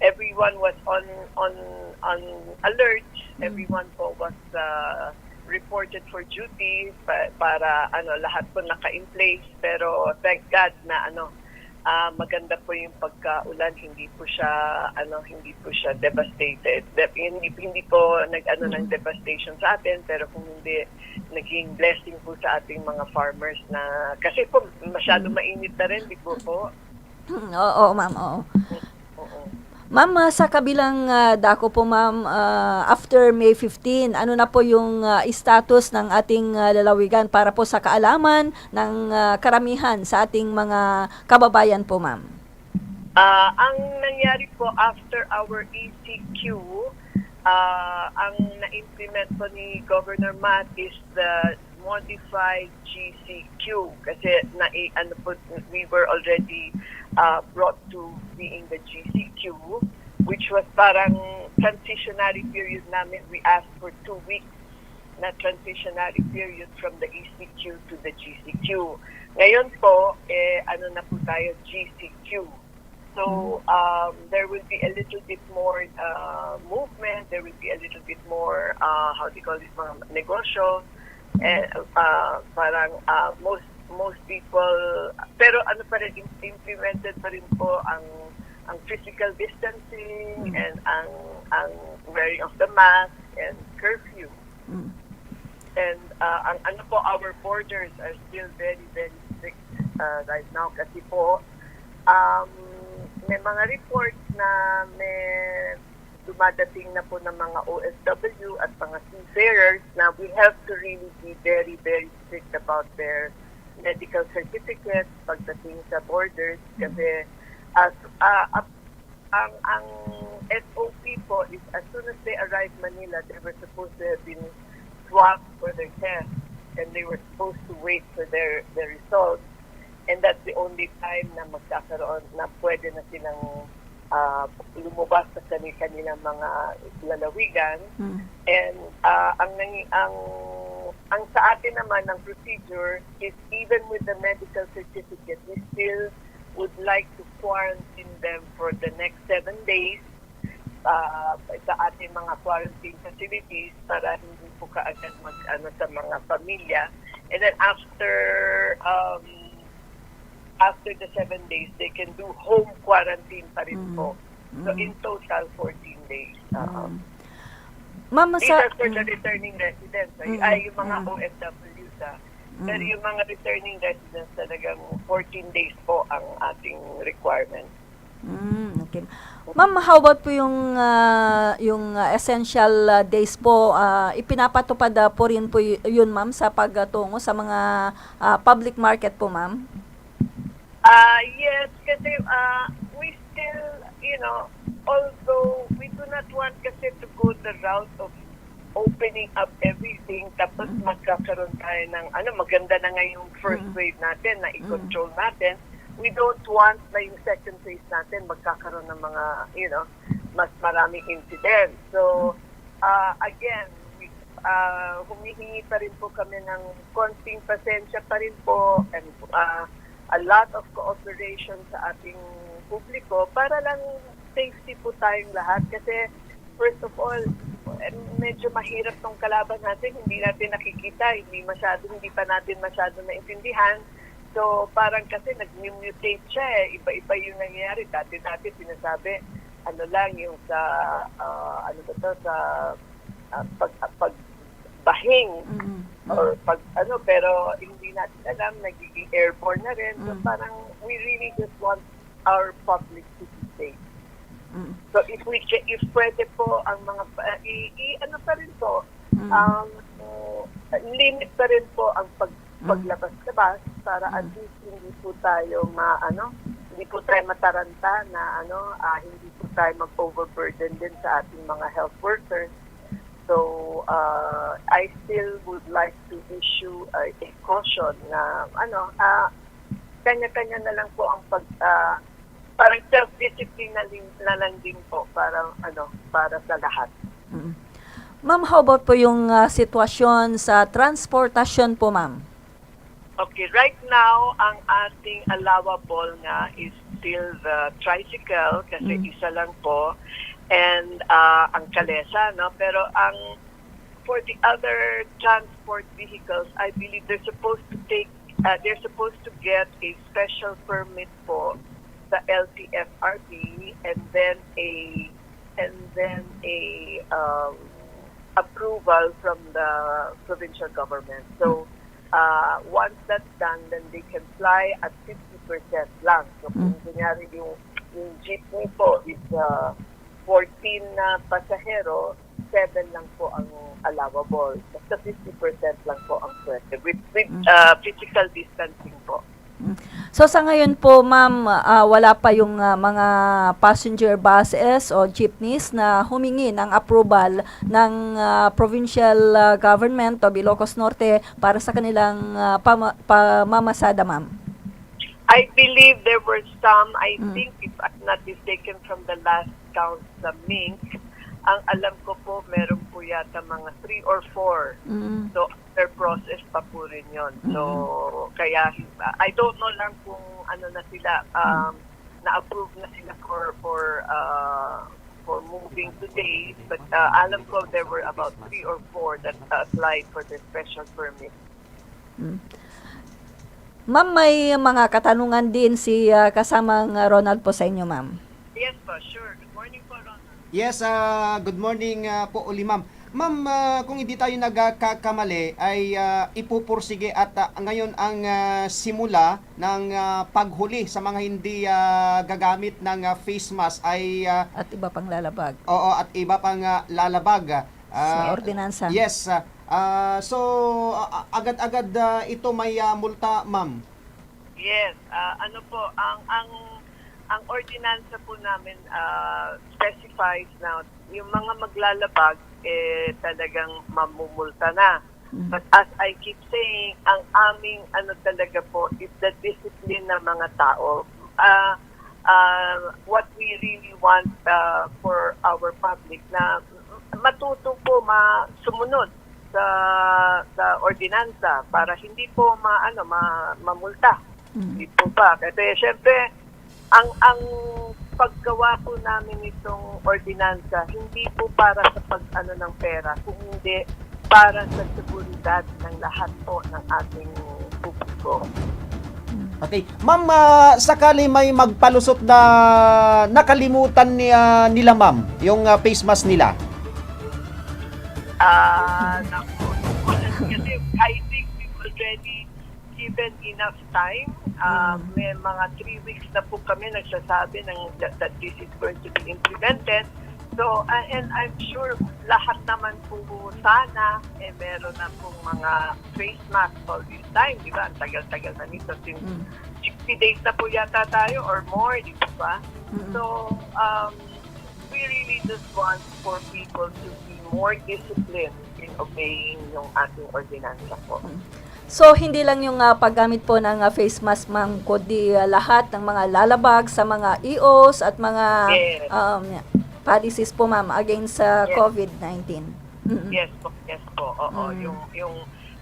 Everyone was on, on, on alert. Mm. Everyone po was, uh, reported for duty pa-, para, ano, lahat po naka-in place. Pero thank God na, ano, ah, maganda po yung pagkaulan, hindi po siya, ano, hindi po siya devastated. De-, hindi, hindi po nag-ano ng Mm. devastation sa atin, pero kung hindi, naging blessing po sa ating mga farmers na, kasi po, masyado Mm. mainit na rin, di po po? Oo, ma'am, oo. Oo. Ma'am, ah, sa kabilang, ah, dako po, ma'am, ah, after May fifteen, ano na po yung, ah, status ng ating, ah, lalawigan para po sa kaalaman ng, ah, karamihan sa ating mga kababayan po, ma'am? Ah, ang nangyari po after our E C Q, ah, ang na-implement po ni Governor Matt is the modified G C Q. Kasi na, ano po, we were already, ah, brought to being the G C Q, which was parang transitionary period namin. We asked for two weeks na transitionary period from the E C Q to the G C Q. Ngayon po, eh, ano na po tayo, G C Q. So, um, there will be a little bit more, uh, movement, there will be a little bit more, uh, how do you call this, mga negosyo. And, uh, parang, uh, most, most people, pero ano pa rin, im-, implemented pa rin po ang, ang physical distancing Mm. and ang, ang wearing of the mask and curfew. Mm. And, uh, ang ano po, our borders are still very, very strict, uh, right now kasi po, um, may mga reports na may dumadating na po ng mga O F W at mga seafarers na we have to really be very, very strict about their medical certificates pagdating sa borders Mm. kasi as, uh, up Ang, ang S O P po is as soon as they arrived Manila, they were supposed to have been swabbed for their test and they were supposed to wait for their, their results. And that's the only time na magkakaroon, na pwede na silang, ah, lumabas sa kani-, kanilang mga lalawigan. Mm. And, ah, ang nangi-, ang, ang sa atin naman, ang procedure is even with the medical certificate, we still would like to quarantine them for the next seven days, ah, sa ating mga quarantine facilities para hindi po kaagad mag-ano sa mga pamilya. And then after, um, after the seven days, they can do home quarantine pa rin Mm. po. So, Mm. in total, fourteen days. Oo. Mm. Ma'am, These sa are for the Mm. returning residents, ay, Mm. ay, yung mga Mm. O F Ws, ah. Pero Mm. yung mga returning residents, talagang fourteen days po ang ating requirement. Mm, okay. Ma'am, how about po yung, ah, yung, ah, essential, ah, days po? Ah, ipinapatupad, ah, po rin po y-, yun, ma'am, sa pagtungo sa mga, ah, public market po, ma'am? Ah, yes, kasi, ah, we still, you know, although we do not want kasi to go the route of opening up everything, tapos Mm. magkakaroon tayo ng, ano, maganda na nga yung first Mm. wave natin, na Mm. i-control natin. We don't want na yung second phase natin, magkakaroon ng mga, you know, mas maraming incidents. So, Mm. ah, again, we, ah, humihingi pa rin po kami ng konting pasensya pa rin po and, ah, a lot of cooperation sa ating publiko para lang safety po tayong lahat. Kasi first of all, eh, medyo mahirap 'tong kalaban natin, hindi natin nakikita, hindi masyado, hindi pa natin masyado naintindihan. So, parang kasi nag-mutate siya eh, iba-iba yung nangyayari. Dati-dati sinasabi, ano lang, yung sa, ah, ano ba 'to, sa, ah, pag pagbahing Mm, mm. or pag ano, pero hindi natin alam, nagiging airborne na rin. So, Mm. parang we really just want our public to be safe. Mm. So, if we che-, if pwede po ang mga pa i i ano pa rin po, Mm. um, limit pa rin po ang pag Mm. paglabas-labas para at Mm. least hindi po tayo ma-, ano, hindi po tayo mataranta na ano, ah, hindi po tayo mag-overburden din sa ating mga health workers. So, ah, I still would like to issue a a caution na ano, ah, kanya-kanya na lang po ang pag ah, parang self-discipline na ling na lang din po para ano, para sa lahat. Mm. Ma'am, how about po yung, ah, sitwasyon sa transportasyon po, ma'am? Okay, right now, ang ating allowable nga is still the tricycle kasi Mm. isa lang po and, ah, ang kalesa, 'no? Pero ang for the other transport vehicles, I believe they're supposed to take, ah, they're supposed to get a special permit po sa L T F R B and then a, and then a, um, approval from the provincial government. So, ah, once that's done, then they can fly at fifty percent lang. So, kung Mm. kunyari yung, yung jeepney po is, ah, fourteen na pasahero, seven lang po ang allowable. Basta fifty percent lang po ang pwede with, with, Mm. ah, physical distancing po. Mm. So, sa ngayon po, ma'am, ah, wala pa yung, ah, mga passenger buses o jeepneys na humingi ng approval ng, ah, provincial, ah, government of Ilocos Norte para sa kanilang, ah, pama-, pamamasada, ma'am? I believe there were some, I Mm. think, if I'm not mistaken, from the last count sa Mink, ang alam ko po, meron po yata mga three or four. Mm. So, under process pa po rin yun. So, Mm. kaya, I don't know lang kung ano na sila, Mm. um, na-approve na sila for, for, uh, for moving today. But, uh, alam ko there were about three or four that, uh, applied for the special permit. Mm. Ma'am, may mga katanungan din si, ah, kasamang, ah, Ronald po sa inyo, ma'am. Yes po, sure. Good morning po, Ronald. Yes, ah, good morning, ah, po uli, ma'am. Ma'am, ah, kung hindi tayo nagkakamali ay, ah, ipupursige at, ah, ngayon ang, ah, simula ng, ah, paghuli sa mga hindi, ah, gagamit ng, ah, face mask ay, ah, At iba pang lalabag. Oo, at iba pang, ah, lalabag. Sa Ah, ordinansa. Yes, ah, ah, so, ah, ah, agad-agad, ah, ito may, ah, multa, ma'am? Yes, ah, ano po, ang, ang, ang ordinansa po namin, ah, specifies na yung mga maglalabag, eh, talagang mamumulta na. Mm. But as I keep saying, ang aming ano talaga po is the discipline ng mga tao. Ah, ah, what we really want, ah, for our public na matuto po ma-, sumunod sa, sa ordinansa para hindi po ma-, ano, ma-, mamulta. Mm. Hindi po ba? Kasi siyempre, ang, ang paggawa po namin itong ordinansa, hindi po para sa pag-ano ng pera, kung hindi para sa seguridad ng lahat po ng ating publiko. Mm. Okay. Ma'am, ah, sakali may magpalusot na nakalimutan ni, ah, nila, ma'am, yung, ah, face mask nila? Ah, naku. Kasi I think we've already given enough time. Ah, Mm. may mga three weeks na po kami nagsasabi ng, that, that this is going to be implemented. So, ah, and I'm sure lahat naman po sana, eh, meron na pong mga face mask all this time, di ba? Ang tagal-tagal na nito. Since Mm. sixty days na po yata tayo or more, di ba? Mm-mm. So, um, we really just want for people to be more disciplined in obeying yung ating ordinansa po. Mm. So, hindi lang yung, ah, paggamit po ng, ah, face mask, ma'am, kundi, ah, lahat ng mga lalabag sa mga E Os at mga, Yes. um, policies po, ma'am, against sa Yes. COVID nineteen. Yes po, yes po. Oo, Mm. yung yung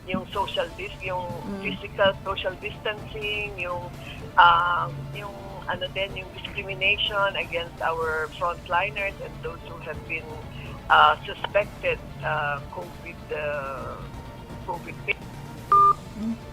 yung social dis yung Mm. physical social distancing, yung um, yung ano din, yung discrimination against our frontliners and those who have been uh, suspected uh, COVID uh, COVID patients.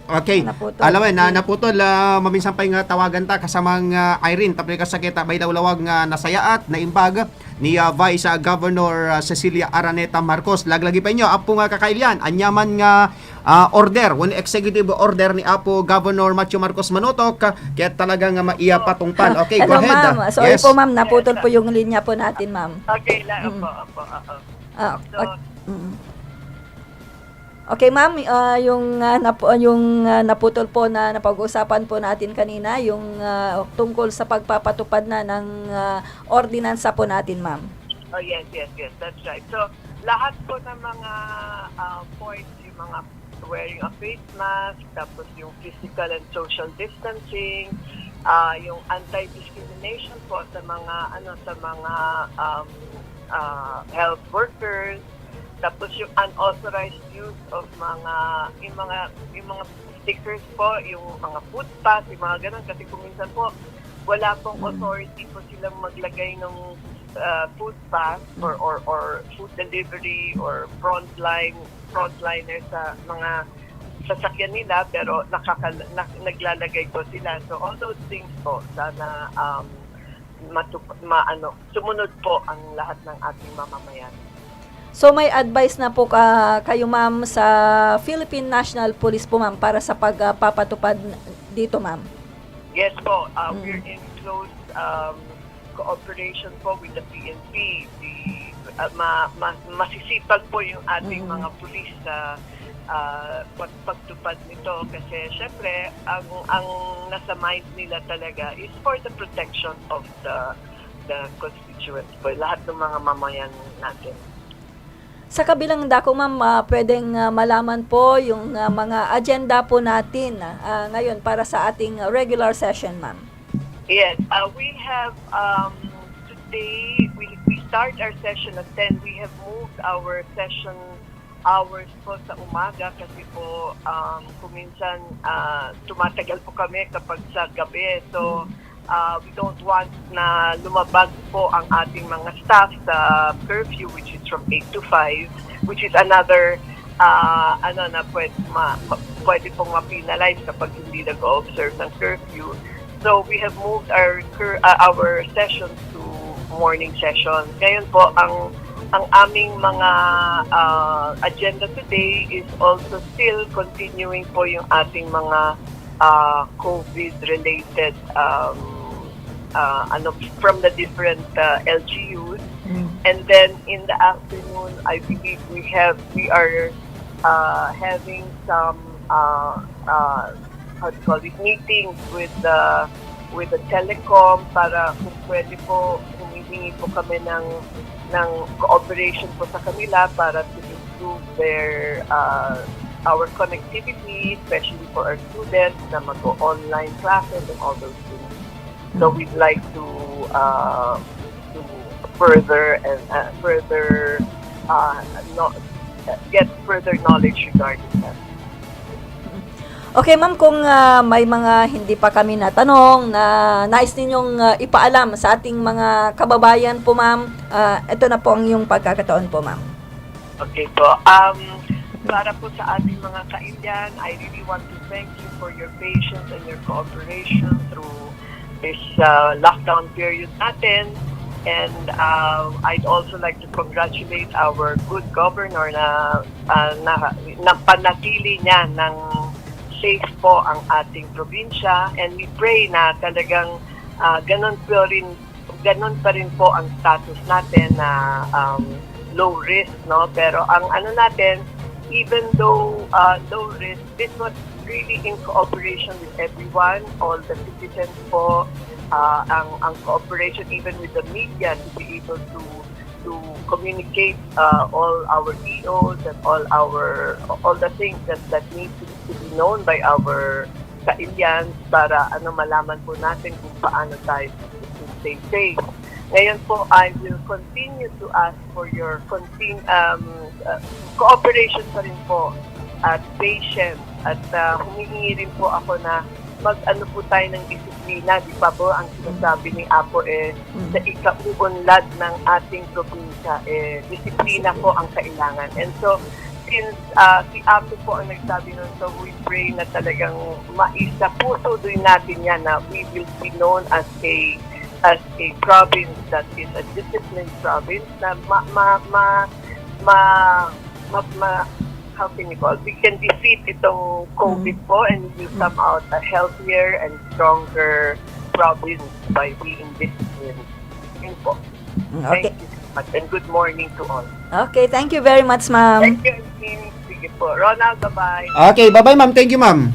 Okay. Naputol. Alawen, na Mm. naputol, ah, maminsan pay nga tawagan ta kasamang ah, Irene, tapno kasakit, ah, may lawlawag nga nasayaat, naimbag ni ah, Vice ah, Governor ah, Cecilia Araneta Marcos. Laglagi pa inyo, Apo nga kakailian, anyaman nga ah, order, wenno executive order ni Apo Governor Matthew Marcos Manutok, ah, ket talaga nga maiya patungpal. Okay, go Hello, ahead. ma'am. Sorry Yes. po, ma'am. Naputol po yung linya po natin, ma'am. Okay lang, Mm. opo, opo, oo. Ah, So, okay. Mm. Okay, ma'am, ah, yung ah, napu- yung ah, naputol po na napag-usapan po natin kanina, yung ah, tungkol sa pagpapatupad na ng ah, ordinansa po natin, ma'am. Oh, yes, yes, yes. That's right. So, lahat po ng mga ah, points, yung mga wearing a face mask, tapos yung physical and social distancing, ah yung anti-discrimination po sa mga ano sa mga um, ah, health workers, tapos yung unauthorized use of mga yung mga yung mga stickers po, yung mga food pass, yung mga ganun, kasi kung minsan po wala pong Mm. authority po silang maglagay ng uh, food pass or, or or food delivery or frontline frontliner sa mga sasakyan nila, pero nakakal- na, naglalagay po sila. So all those things po, sana um, matup- maano, sumunod po ang lahat ng ating mamamayan. So may advice na po ka, kayo, ma'am, sa Philippine National Police po, ma'am, para sa pagpapatupad dito, ma'am? Yes po, uh, Mm. We're in close um, cooperation po with the P N P. The, uh, ma, ma, masisipag po yung ating Mm. mga pulis sa uh, pag, pagtupad nito kasi syempre ang ang nasa mind nila talaga is for the protection of the the constituents po, lahat ng mga mamayan natin. Sa kabilang dako, ma'am, ah, pwedeng ah, malaman po yung ah, mga agenda po natin ah, ngayon para sa ating regular session, ma'am. Yes, uh, we have um, today, we, we start our session at ten. We have moved our session hours po sa umaga kasi po um, kuminsan uh, tumatagal po kami kapag sa gabi. So, uh, we don't want na lumabag po ang ating mga staff sa curfew, whiach is from eight to five, which is another uh, ano na pwede, ma, ma, pwede pong ma-penalize kapag hindi nag-observe ng curfew. So we have moved our cur, uh, our sessions to morning session. Ngayon po ang ang aming mga uh, agenda today is also still continuing po yung ating mga uh, COVID related um, uh, ano from the different uh, L G Us. Mm. And then in the afternoon, I believe we have we are uh, having some uh, uh, how do you call it, meetings with the with the telecom para kung pwede po humihingi po kami ng ng cooperation po sa kanila para to improve their uh, our connectivity, especially for our students na mag-online classes and all those things. So we'd like to uh, to further and uh, further uh, no, get further knowledge regarding that. Okay, ma'am, kung ah, may mga hindi pa kami natanong na nais ninyong ah, ipaalam sa ating mga kababayan po, ma'am, ah, ito na po ang iyong pagkakataon po, ma'am. Okay po. Um, para po sa ating mga kailian, I really want to thank you for your patience and your cooperation through this uh, lockdown period natin. And uh, I'd also like to congratulate our good governor na uh, na napanatili niya ng safe po ang ating probinsya, and we pray na talagang uh, ganun po rin ganun pa rin po ang status natin na um, low risk, no? Pero ang ano natin, even though uh, low risk, this was really in cooperation with everyone, all the citizens po, uh, ang ang cooperation even with the media to be able to to communicate uh, all our E Os and all our all the things that that need to, to be known by our kailians para ano malaman po natin kung paano tayo to stay safe. Ngayon po, I will continue to ask for your contin- um, uh, cooperation pa rin po at patience. At uh, humihingi rin po ako na mag-ano po tayo ng disiplina. Di ba po ang sinasabi ni Apo eh, sa ikauunlad ng ating probinsya, eh, disiplina po ang kailangan. And so, since uh, si Apo po ang nagsabi nun, so we pray na talagang maisa puso din natin yan na we will be known as a as a province that is a disciplined province na ma, ma, ma, ma, ma, ma how can you call, we can defeat itong COVID po and we will come out a healthier and stronger province by being disciplined. Yun po. Mm, Thank okay. you so much and good morning to all. Okay, thank you very much, ma'am. Thank you, Irene. Sige po. Ronald, bye-bye. Okay, bye-bye, ma'am. Thank you, ma'am.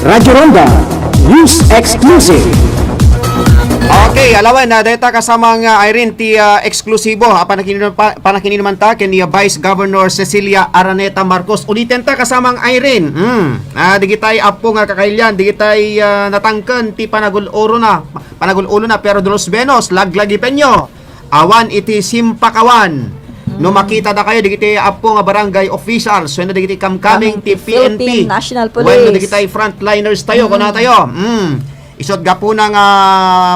Radyo Ronda News Exclusive. Okay, alawen na deta kasamang uh, Irene ti uh, eksklusibo a panakin-, pa- panakininumanta ken ni uh, Vice Governor Cecilia Araneta Marcos. Uliten ta kasamang Irene. Hmm. Ah, digitay apo nga kakailian, digitay uh, natangken ti panagul-uro na, panagul-ulo na pero de los menos laglagi penyo. Awan iti simpakawan. No makita da kayo digiti apo nga barangay officials wenno digiti kamkaming ti P N P, Philippine National Police. Wenno digiti frontliners tayo, kuna tayo. Mm. Isut gapuna nga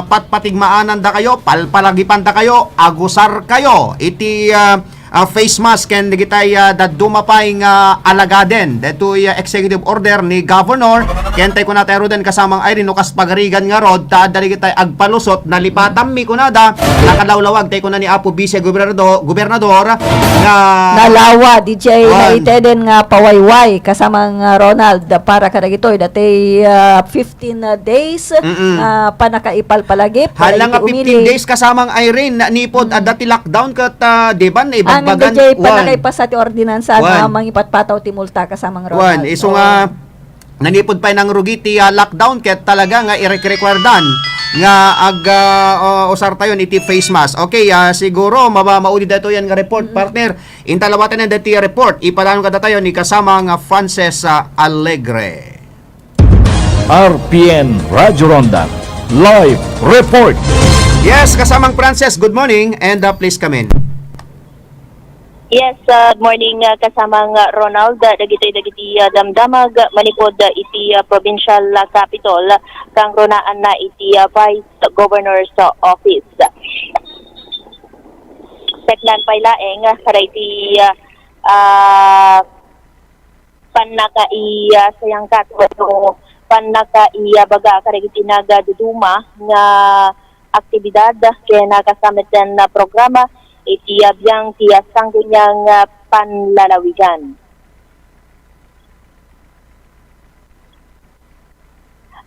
patpatigmaanan da kayo, palpalagipan da kayo, agusar kayo iti ah, ah, face mask ken digitay ah, dadduma pay nga alagaden. Detoy ah, executive order ni Governor ken tay kuna tayo den kasamang Irene no kas pagarigan nga rod ta adda digitay agpalusot, nalipatanmi kunada, nakalawlawag tay kuna ni Apo Vice Gobernador, Gobernador nga Nalawa, D J, Wan. Naiteden nga pawayway kasamang ah, Ronald para kadagitoy dati ah, fifteen days Mm-mm. nga panakaipalpalagip. Hala nga Iti fifteen umili. Days kasamang Irene, na, nipod adda ti lockdown ket ah, di ba Ang naibagbagan. D J, Wan. Panakaipas ti ordinansa nga Wan. mangipatpataw ti multa kasamang Ronald. Wan, isu Oo. nga nanipod pay nangrugi ti ah, lockdown ket talaga nga irekrekwardan nga ag ah, usar tayon iti face mask. Okay, ah, siguro maba maudi daytoy nga report, partner. Intalawatan na dati report. Ipadaan kada tayo ni kasama nga Frances ah, Alegre. R P N Radyo Ronda Live Report. Yes, kasamang Frances, good morning and uh, please come in. Yes, uh, good morning, uh, kasamang uh, Ronald. Uh, dagiti dagiti uh, damdamag uh, manipod uh, iti uh, provincial uh, capitol, kang runaan na iti uh, Vice Governor's uh, Office. Teknan pay laeng uh, para iti uh, uh, pannakaiya sayangkat wenno pannakaiya baga kadagiti nagaduduma nga aktibidad ken nakasamitan nga programa iti abiang ti Sangguniang Panlalawigan.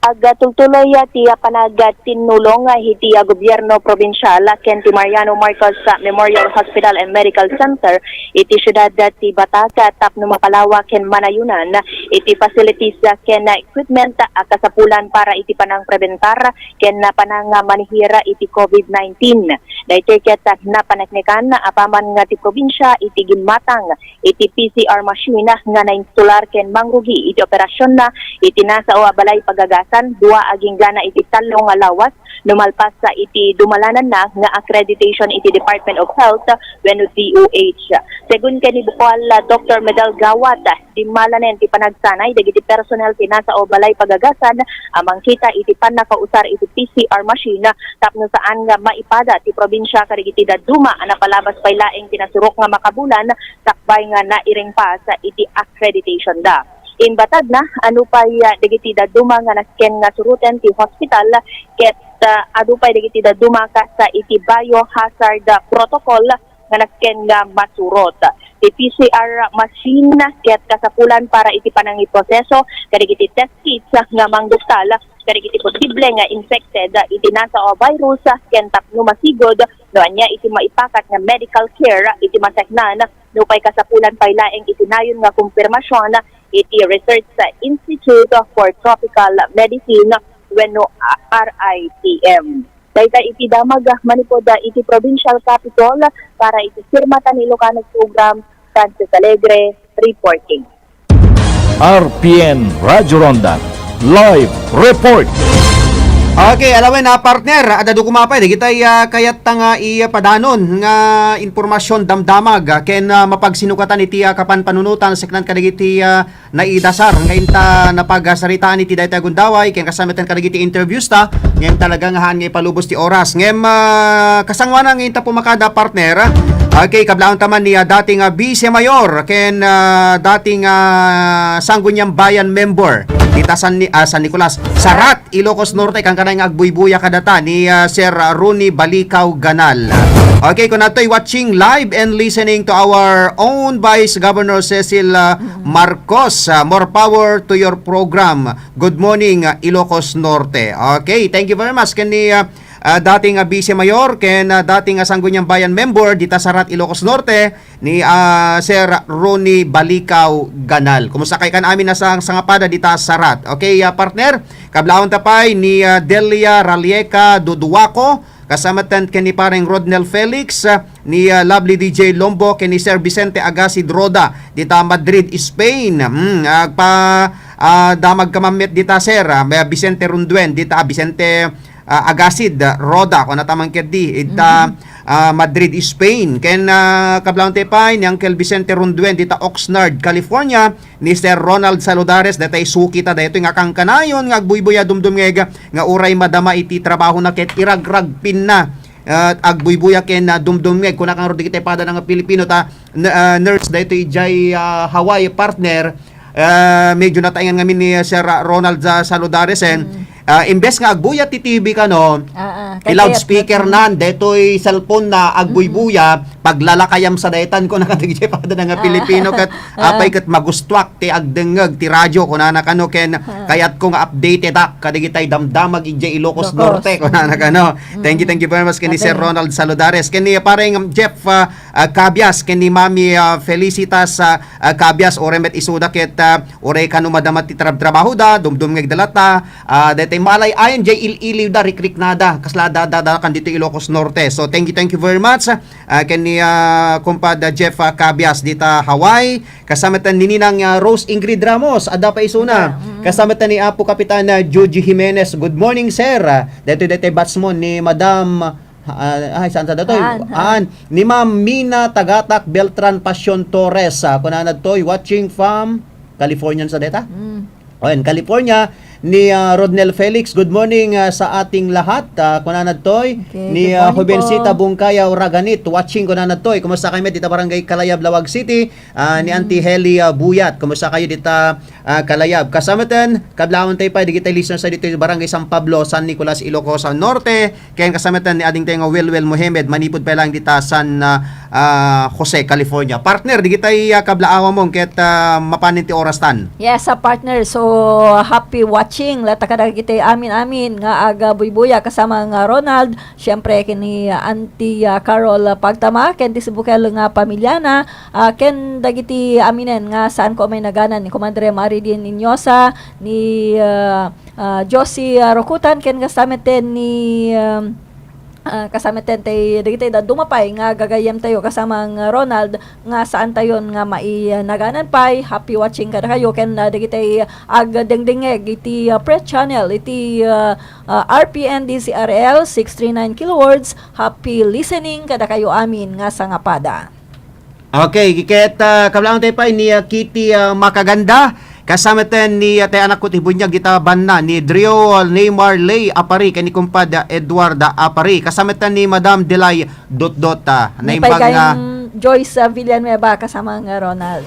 Agtultuloy ti panagtinnulong iti gobierno probinsial ken ti Mariano Marcos Memorial Hospital and Medical Center iti siudad ti Batac tapno mapalawa ken manayunan iti facilities ken equipment a kasapulan para iti panangprebentar ken panangmanehir iti COVID nineteen. Daytoy ket napaneknekan apaman nga ti probinsia iti gimmatang iti P C R machine nga nainstolar ken mangrugi iti operasionna iti nasao a balay pagagasan dua agingga na iti tallo nga lawas no malpas iti dumalananna nga accreditation iti Department of Health wenno D O H. Segun ken ni Bukoal Doktor Medal Gawat, dimmalanen ti panagsanay dagiti personnel ti nasao balay pagagasan a mangkita iti pannakausar iti P C R machine tapno saan nga maipada ti probinsia kadagiti dadduma a napalabas pay laeng ti nasurok nga makabulan sakbay nga nairingpas iti accreditation da. Imbatag na, ano pay ah, dagiti dadduma nga nasken nga suroten ti hospital ket ah, adu pay dagiti dadduma kas ah, iti biohazard protocol nga nasken nga masurot. Ti P C R machine ket kasapulan para iti panangiproseso kadagiti test kits nga mangduktal kadagiti posible nga infected iti nasao a virus ken tapno masigud no ania iti maipakat nga medical care iti maseknan, nupay kasapulan pay laeng iti nayon nga kumpirmasion iti Research Institute for Tropical Medicine wenno R I T M. Dayta iti damag manipud iti provincial capitol para iti Sirma Tan Ilocano Program, Francis Alegre, reporting. R P N Radyo Ronda Live Report. Okay, alawen a partner, adda dua pay dagiti, ah, kayat ta nga ipadanon nga impormasyon damdamag, ah, ken, ah, mapagsinukatan iti, ah, kapanpanunotan sakbay kadagiti, ah, naidasar nga inta napagsaritaan iti dayta gundaway ken kasano met kadagiti interviews ta ngem talaga nga haan nga ipalubos ti oras. Ngem, ah, kasangoanan nga inta pumakada partner, ah, okay, kablaawanta man ni, ah, dating, ah, Vice Mayor ken, ah, dating, ah, Sangguniang Bayan member dita San Ni-, ah, San Nicolas, Sarat, Ilocos Norte, kankana nga agbuybuya kadata ni, ah, Sir, ah, Ronnie Balicaw Ganal. Okay, kunatoy watching live and listening to our own Vice Governor Cecil, ah, Marcos. Ah, more power to your program. Good morning, ah, Ilocos Norte. Okay, thank you very much ken ni, ah, ah, dating, ah, Vice Mayor ken, ah, dating, ah, Sangguniang Bayan member dita Sarat, Ilocos Norte, ni, ah, Sir Ronnie Balicaw Ganal. Kumusta kay kan amin a sang-, sangapada dita Sarat? Okay, ah, partner, kablaawanta pay ni, ah, Delia Ralieca Duduaco, kasano met ken ni pareng Rodnel Felix, ah, ni, ah, Lovely D J Lombo, ken ni Sir Vicente Agasid Roda dita Madrid, Spain. Hmm, agpa, ah, damag ka man met dita, sir, ah, Vicente Runduen dita, ah, Vicente, ah, Agasid, ah, Roda, kunata man ketdi, ita, ah, Madrid, Spain. Ken, ah, kablaawanta pay ni Uncle Vicente Runduen dita Oxnard, California, ni Sir Ronald Saludares, daytay suki ta daytoy nga kankanayon nga agbuybuya dumdumngeg nga uray madama iti trabahona ket iragragpinna, ah, agbuybuya ken, ah, dumdumngeg. Kuna kano dagiti padana nga Pilipino ta, n-, ah, nurse daytoy idiay, ah, Hawaii, partner. Ah, medyo nataengan ngamin ni Sir Ronald, ah, Saludares, eh. Ah, imbes nga agbuya ti T V kano, Ah, ah. Kay i-loudspeaker kayat nan, daytoy cellphone na agbuybuya, paglalakayam sa daytan ko na kadagiti padana nga Ah. Pilipino ket Ah. apay ket magustuak ti agdengngeg ti radyo, kunana kano ken Ah. kayatko nga updated ak kadigitay damdamag idiay Ilocos Ilocos. Norte, kunana kano. Thank you, thank you very much ken ni Sir Okay. Ronald Saludares, ken ni pareng Jeff, ah, ah, Cabias, ken ni Mami, ah, Felicitas, ah, ah, Cabias, uray met isuda ket, ah, uray kano madama ti trab-, trabahoda, dumdumngegda latta, ah, daytay malay-ayon diay il-iliwda, rikriknada, kasla da, da, da, kan dito Ilocos Norte. So, thank you, thank you very much. Ah, ken ni, ah, Kumpad, ah, Jeff, ah, Cabias dita Hawaii. Kasama ta ni Ninang, ah, Rose Ingrid Ramos, adda pay isuna. Kasama ta ni Apo Kapitan, ah, Joji Jimenez. Good morning, sir. Ah, daytoy, daytoy batchmon ni Madam, ah, ay, saan sa datoy? Haan, haan. Ni Ma'am Mina Tagatak Beltran Passion Torres. Ah, kunana datoy, watching from California sa dayta? Mm. Ayan, California, ni, ah, Rodnel Felix. Good morning, ah, sa ating lahat. Ah, kunana datoy, Okay, ni, good ah, morning Jovensita po. Bungkaya Uraganit, watching kunana datoy. Kumusta kayo dita Barangay Kalayab, Laoag City? Ah, ni Mm. Auntie Heli, ah, Buyat. Kumusta kayo dita, ah, Kalayab? Kasama ten, kablaawanta pay, dagiti listeners sa dito Barangay San Pablo, San Nicolas, Ilocos Norte. Ken kasama ten ni adingtay nga Welwel Mohamed, manipud pay lang dita San, ah, ah, Jose, California. Partner, dagitay, ah, kablaawamon ket, ah, mapanen ti oras tan. Yes, ah, partner. So, happy watching. Latta kadagiti amin-amin nga agbuybuya kasama nga Ronald. Siyempre, ken ni Auntie, ah, Carol Pagtama, ken ti sibukel nga pamilyana, ah, ken dagiti aminen nga saan ko may naganan, ni Comadre Marilyn Inyosa, ni, ah, ah, Josie, ah, Rocutan, ken kasama ten ni, um, ah, kasama ten tay, dagiti dadduma pay nga gagayyemtayo kasama nga Ronald nga saan tayon nga mai, ah, naganan pay. Happy watching kadakayo ken, ah, dagiti agdengdengngeg iti, ah, Press Channel, iti, ah, ah, R P N D C R L six three nine kilohertz. Happy listening kadakayo amin nga sangapada. Okay, ket, ah, kablaawanta pay ni, ah, Kitty, ah, Makaganda, kasama ten ni, ah, tay anak ko ti bunyag dita banna ni Drio Neymar Lay Apari ken ni kumpad, ah, Edward, ah, Apari, kasama ten ni Madam Delay Dotdot, ah, Ni naimbag nga Paigayang Joyce, ah, Villanueva kasama nga Ronald.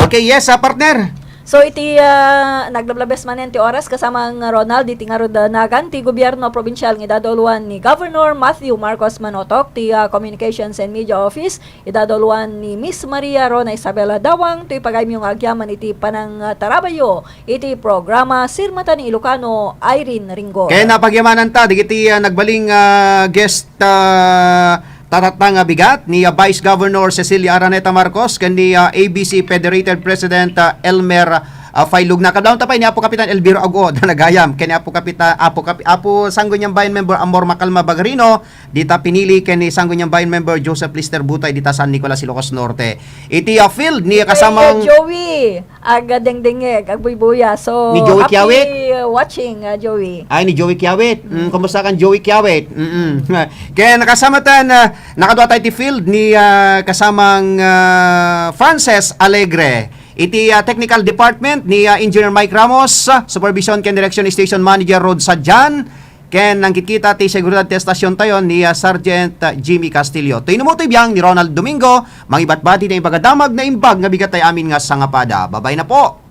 Okay, yes, ah, partner. So, iti, ah, naglablabes manen ti oras, kasama nga Ronald, iti ngarud, ah, nagan ti gobierno probinsial nga idadauluan ni Governor Matthew Marcos Manotok, ti, ah, Communications and Media Office, idadauluan ni Miss Maria Rona Isabela Dawang, ti pagayamyo nga agyaman iti panangtarabayo iti programa Sirmata ni Ilocano, Irene Ringgor. Ken napagyamananta, dagiti, ah, nagbaling, ah, guest, ah, tatatna nga bigat ni, ah, Vice Governor Cecilia Araneta Marcos ken ni, ah, A B C Federated President, ah, Elmer, ah, file lugna. Kadua ta pay ni Apo Kapitan Elviro Aguod, nagayam, ken ni Apo Kapita-, Apo Kapi-, Apo Sangguniang Bayan Member Amor Macalma Bagarino, dita pinili ken ni Sangguniang Bayan Member Joseph Lister Butay, dita San Nicolas, Ilocos Norte. Iti, ah, field ni Iti, kasamang ah, Joey, aga dengdengeg, agbuybuya. So, Ni Joey happy Kiawit? watching, ah, Joey. Ay, ni Joey Kiawit. Mm, kumusta kan Joey Kiawit? Mm-mm. Ken kasama ten, ah, nakadua tayo iti field ni, ah, kasamang, ah, Frances Alegre. Iti, ah, technical department ni, ah, Engineer Mike Ramos, ah, supervision ken direction ni Station Manager Rod Sadian, ken nangkitkita ti seguridad ti estasion tayo ni, ah, Sergeant, ah, Jimmy Castillo. Tuyno mo ti biang ni Ronald Domingo, mangibatbati ti ibaga damag naimbag nga bigat tayo amin nga sangapada. Babay na po!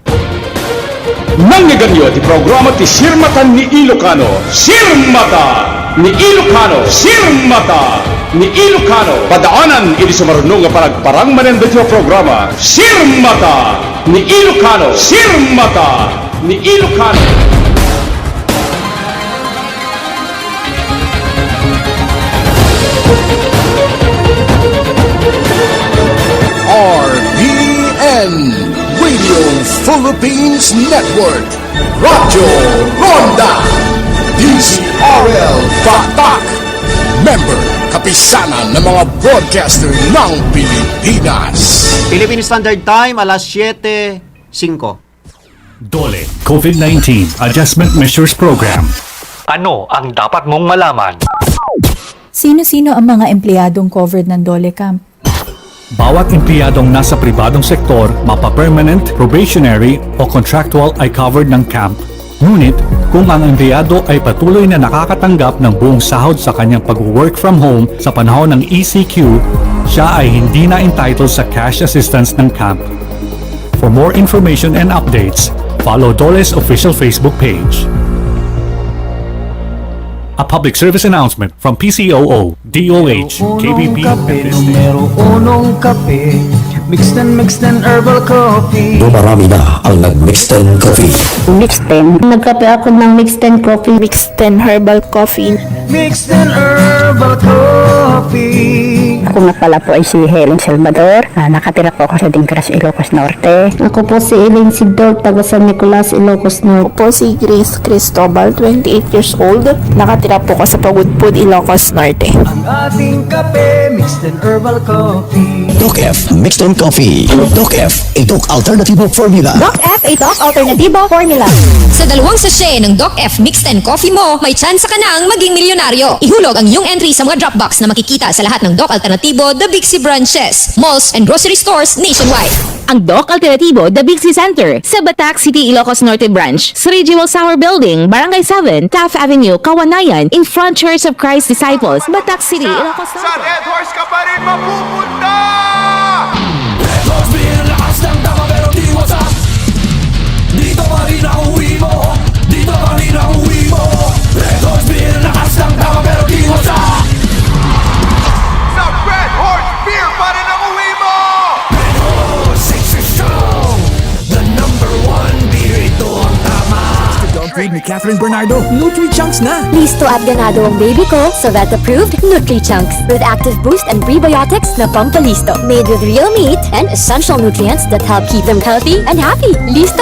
Nangyaganyo ti programa ti Sirmatan ni Ilocano. Sirmata ni Ilocano. Sirmata ni Ilocano. Padaanan iti sumaruno nga panagparang manen daytoy a programa. Sirmata ni Ilocano. Sirmata ni Ilocano. R P N, Radio Philippines Network, Radyo Ronda, D Z R L Batak, member, Kapisanan ng mga Broadcaster ng Pilipinas. Philippine Standard Time, alas siyete singko. DOLE COVID nineteen Adjustment Measures Program. Ano ang dapat mong malaman? Sino-sino ang mga empleyadong covered ng DOLE camp? Bawat empleyadong nasa pribadong sektor, mapa-permanent, probationary, o contractual ay covered ng camp. Ngunit, kung ang empleyado ay patuloy na nakakatanggap ng buong sahod sa kanyang pag-work from home sa panahon ng E C Q, siya ay hindi na entitled sa cash assistance ng camp. For more information and updates, follow DOLE's official Facebook page. A public service announcement from P C O O, D O H, K B P, and this station. Numero unong kape, Mixten, Mixten Herbal Coffee. Dumarami na ang nag-Mixten Coffee. Mixten. Nagkape ako ng Mixten Coffee. Mixten Herbal Coffee. Mixten Herbal Coffee. Ako nga pala po ay si Helen Salvador. Ah, nakatira po ako sa Dingras, Ilocos Norte. Ako po si Eileen Sigdol, taga San Nicolas, Ilocos Norte. Ako po si Grace Cristobal, twenty-eight years old. Nakatira po ako sa Pagudpud, Ilocos Norte. Ang ating kape, Mixten Herbal Coffee. Doc F Mixten Coffee. Doc F, a Doc Alternativo Formula. Doc F, a Doc Alternativo Formula. Sa dalawang sachet ng Doc F Mixten Coffee mo, may tsansa ka nang maging milyonaryo. Ihulog ang iyong entry sa mga drop box na makikita sa lahat ng Doc Alternativo The Big C branches, malls, and grocery stores nationwide. Ang Doc Alternativo The Big C Center sa Batac City, Ilocos Norte Branch, Sri Jewel Sauer Building, Barangay seven, Taft Avenue, Kawanayan, in front Church of Christ Disciples, Batac City, Ilocos Norte. Sa Red Horse ka pa rin mapupunta! Red Horse Beer, lakas ng tama pero di wasak. Dito pa rin ang uwi mo. Dito pa rin ang uwi mo. Red Horse Beer, lakas ng tama pero di wasak. Sa Red Horse Beer pa rin ang uwi mo! Red Horse, six strong. The number one beer, ito ang tama. Dog food ni Catherine Bernardo, Nutri-Chunks na. Listo at ganado ang baby ko sa vet-approved Nutri-Chunks with active boost and prebiotics na pampalisto. Made with real meat and essential nutrients that help keep them healthy and happy. Listo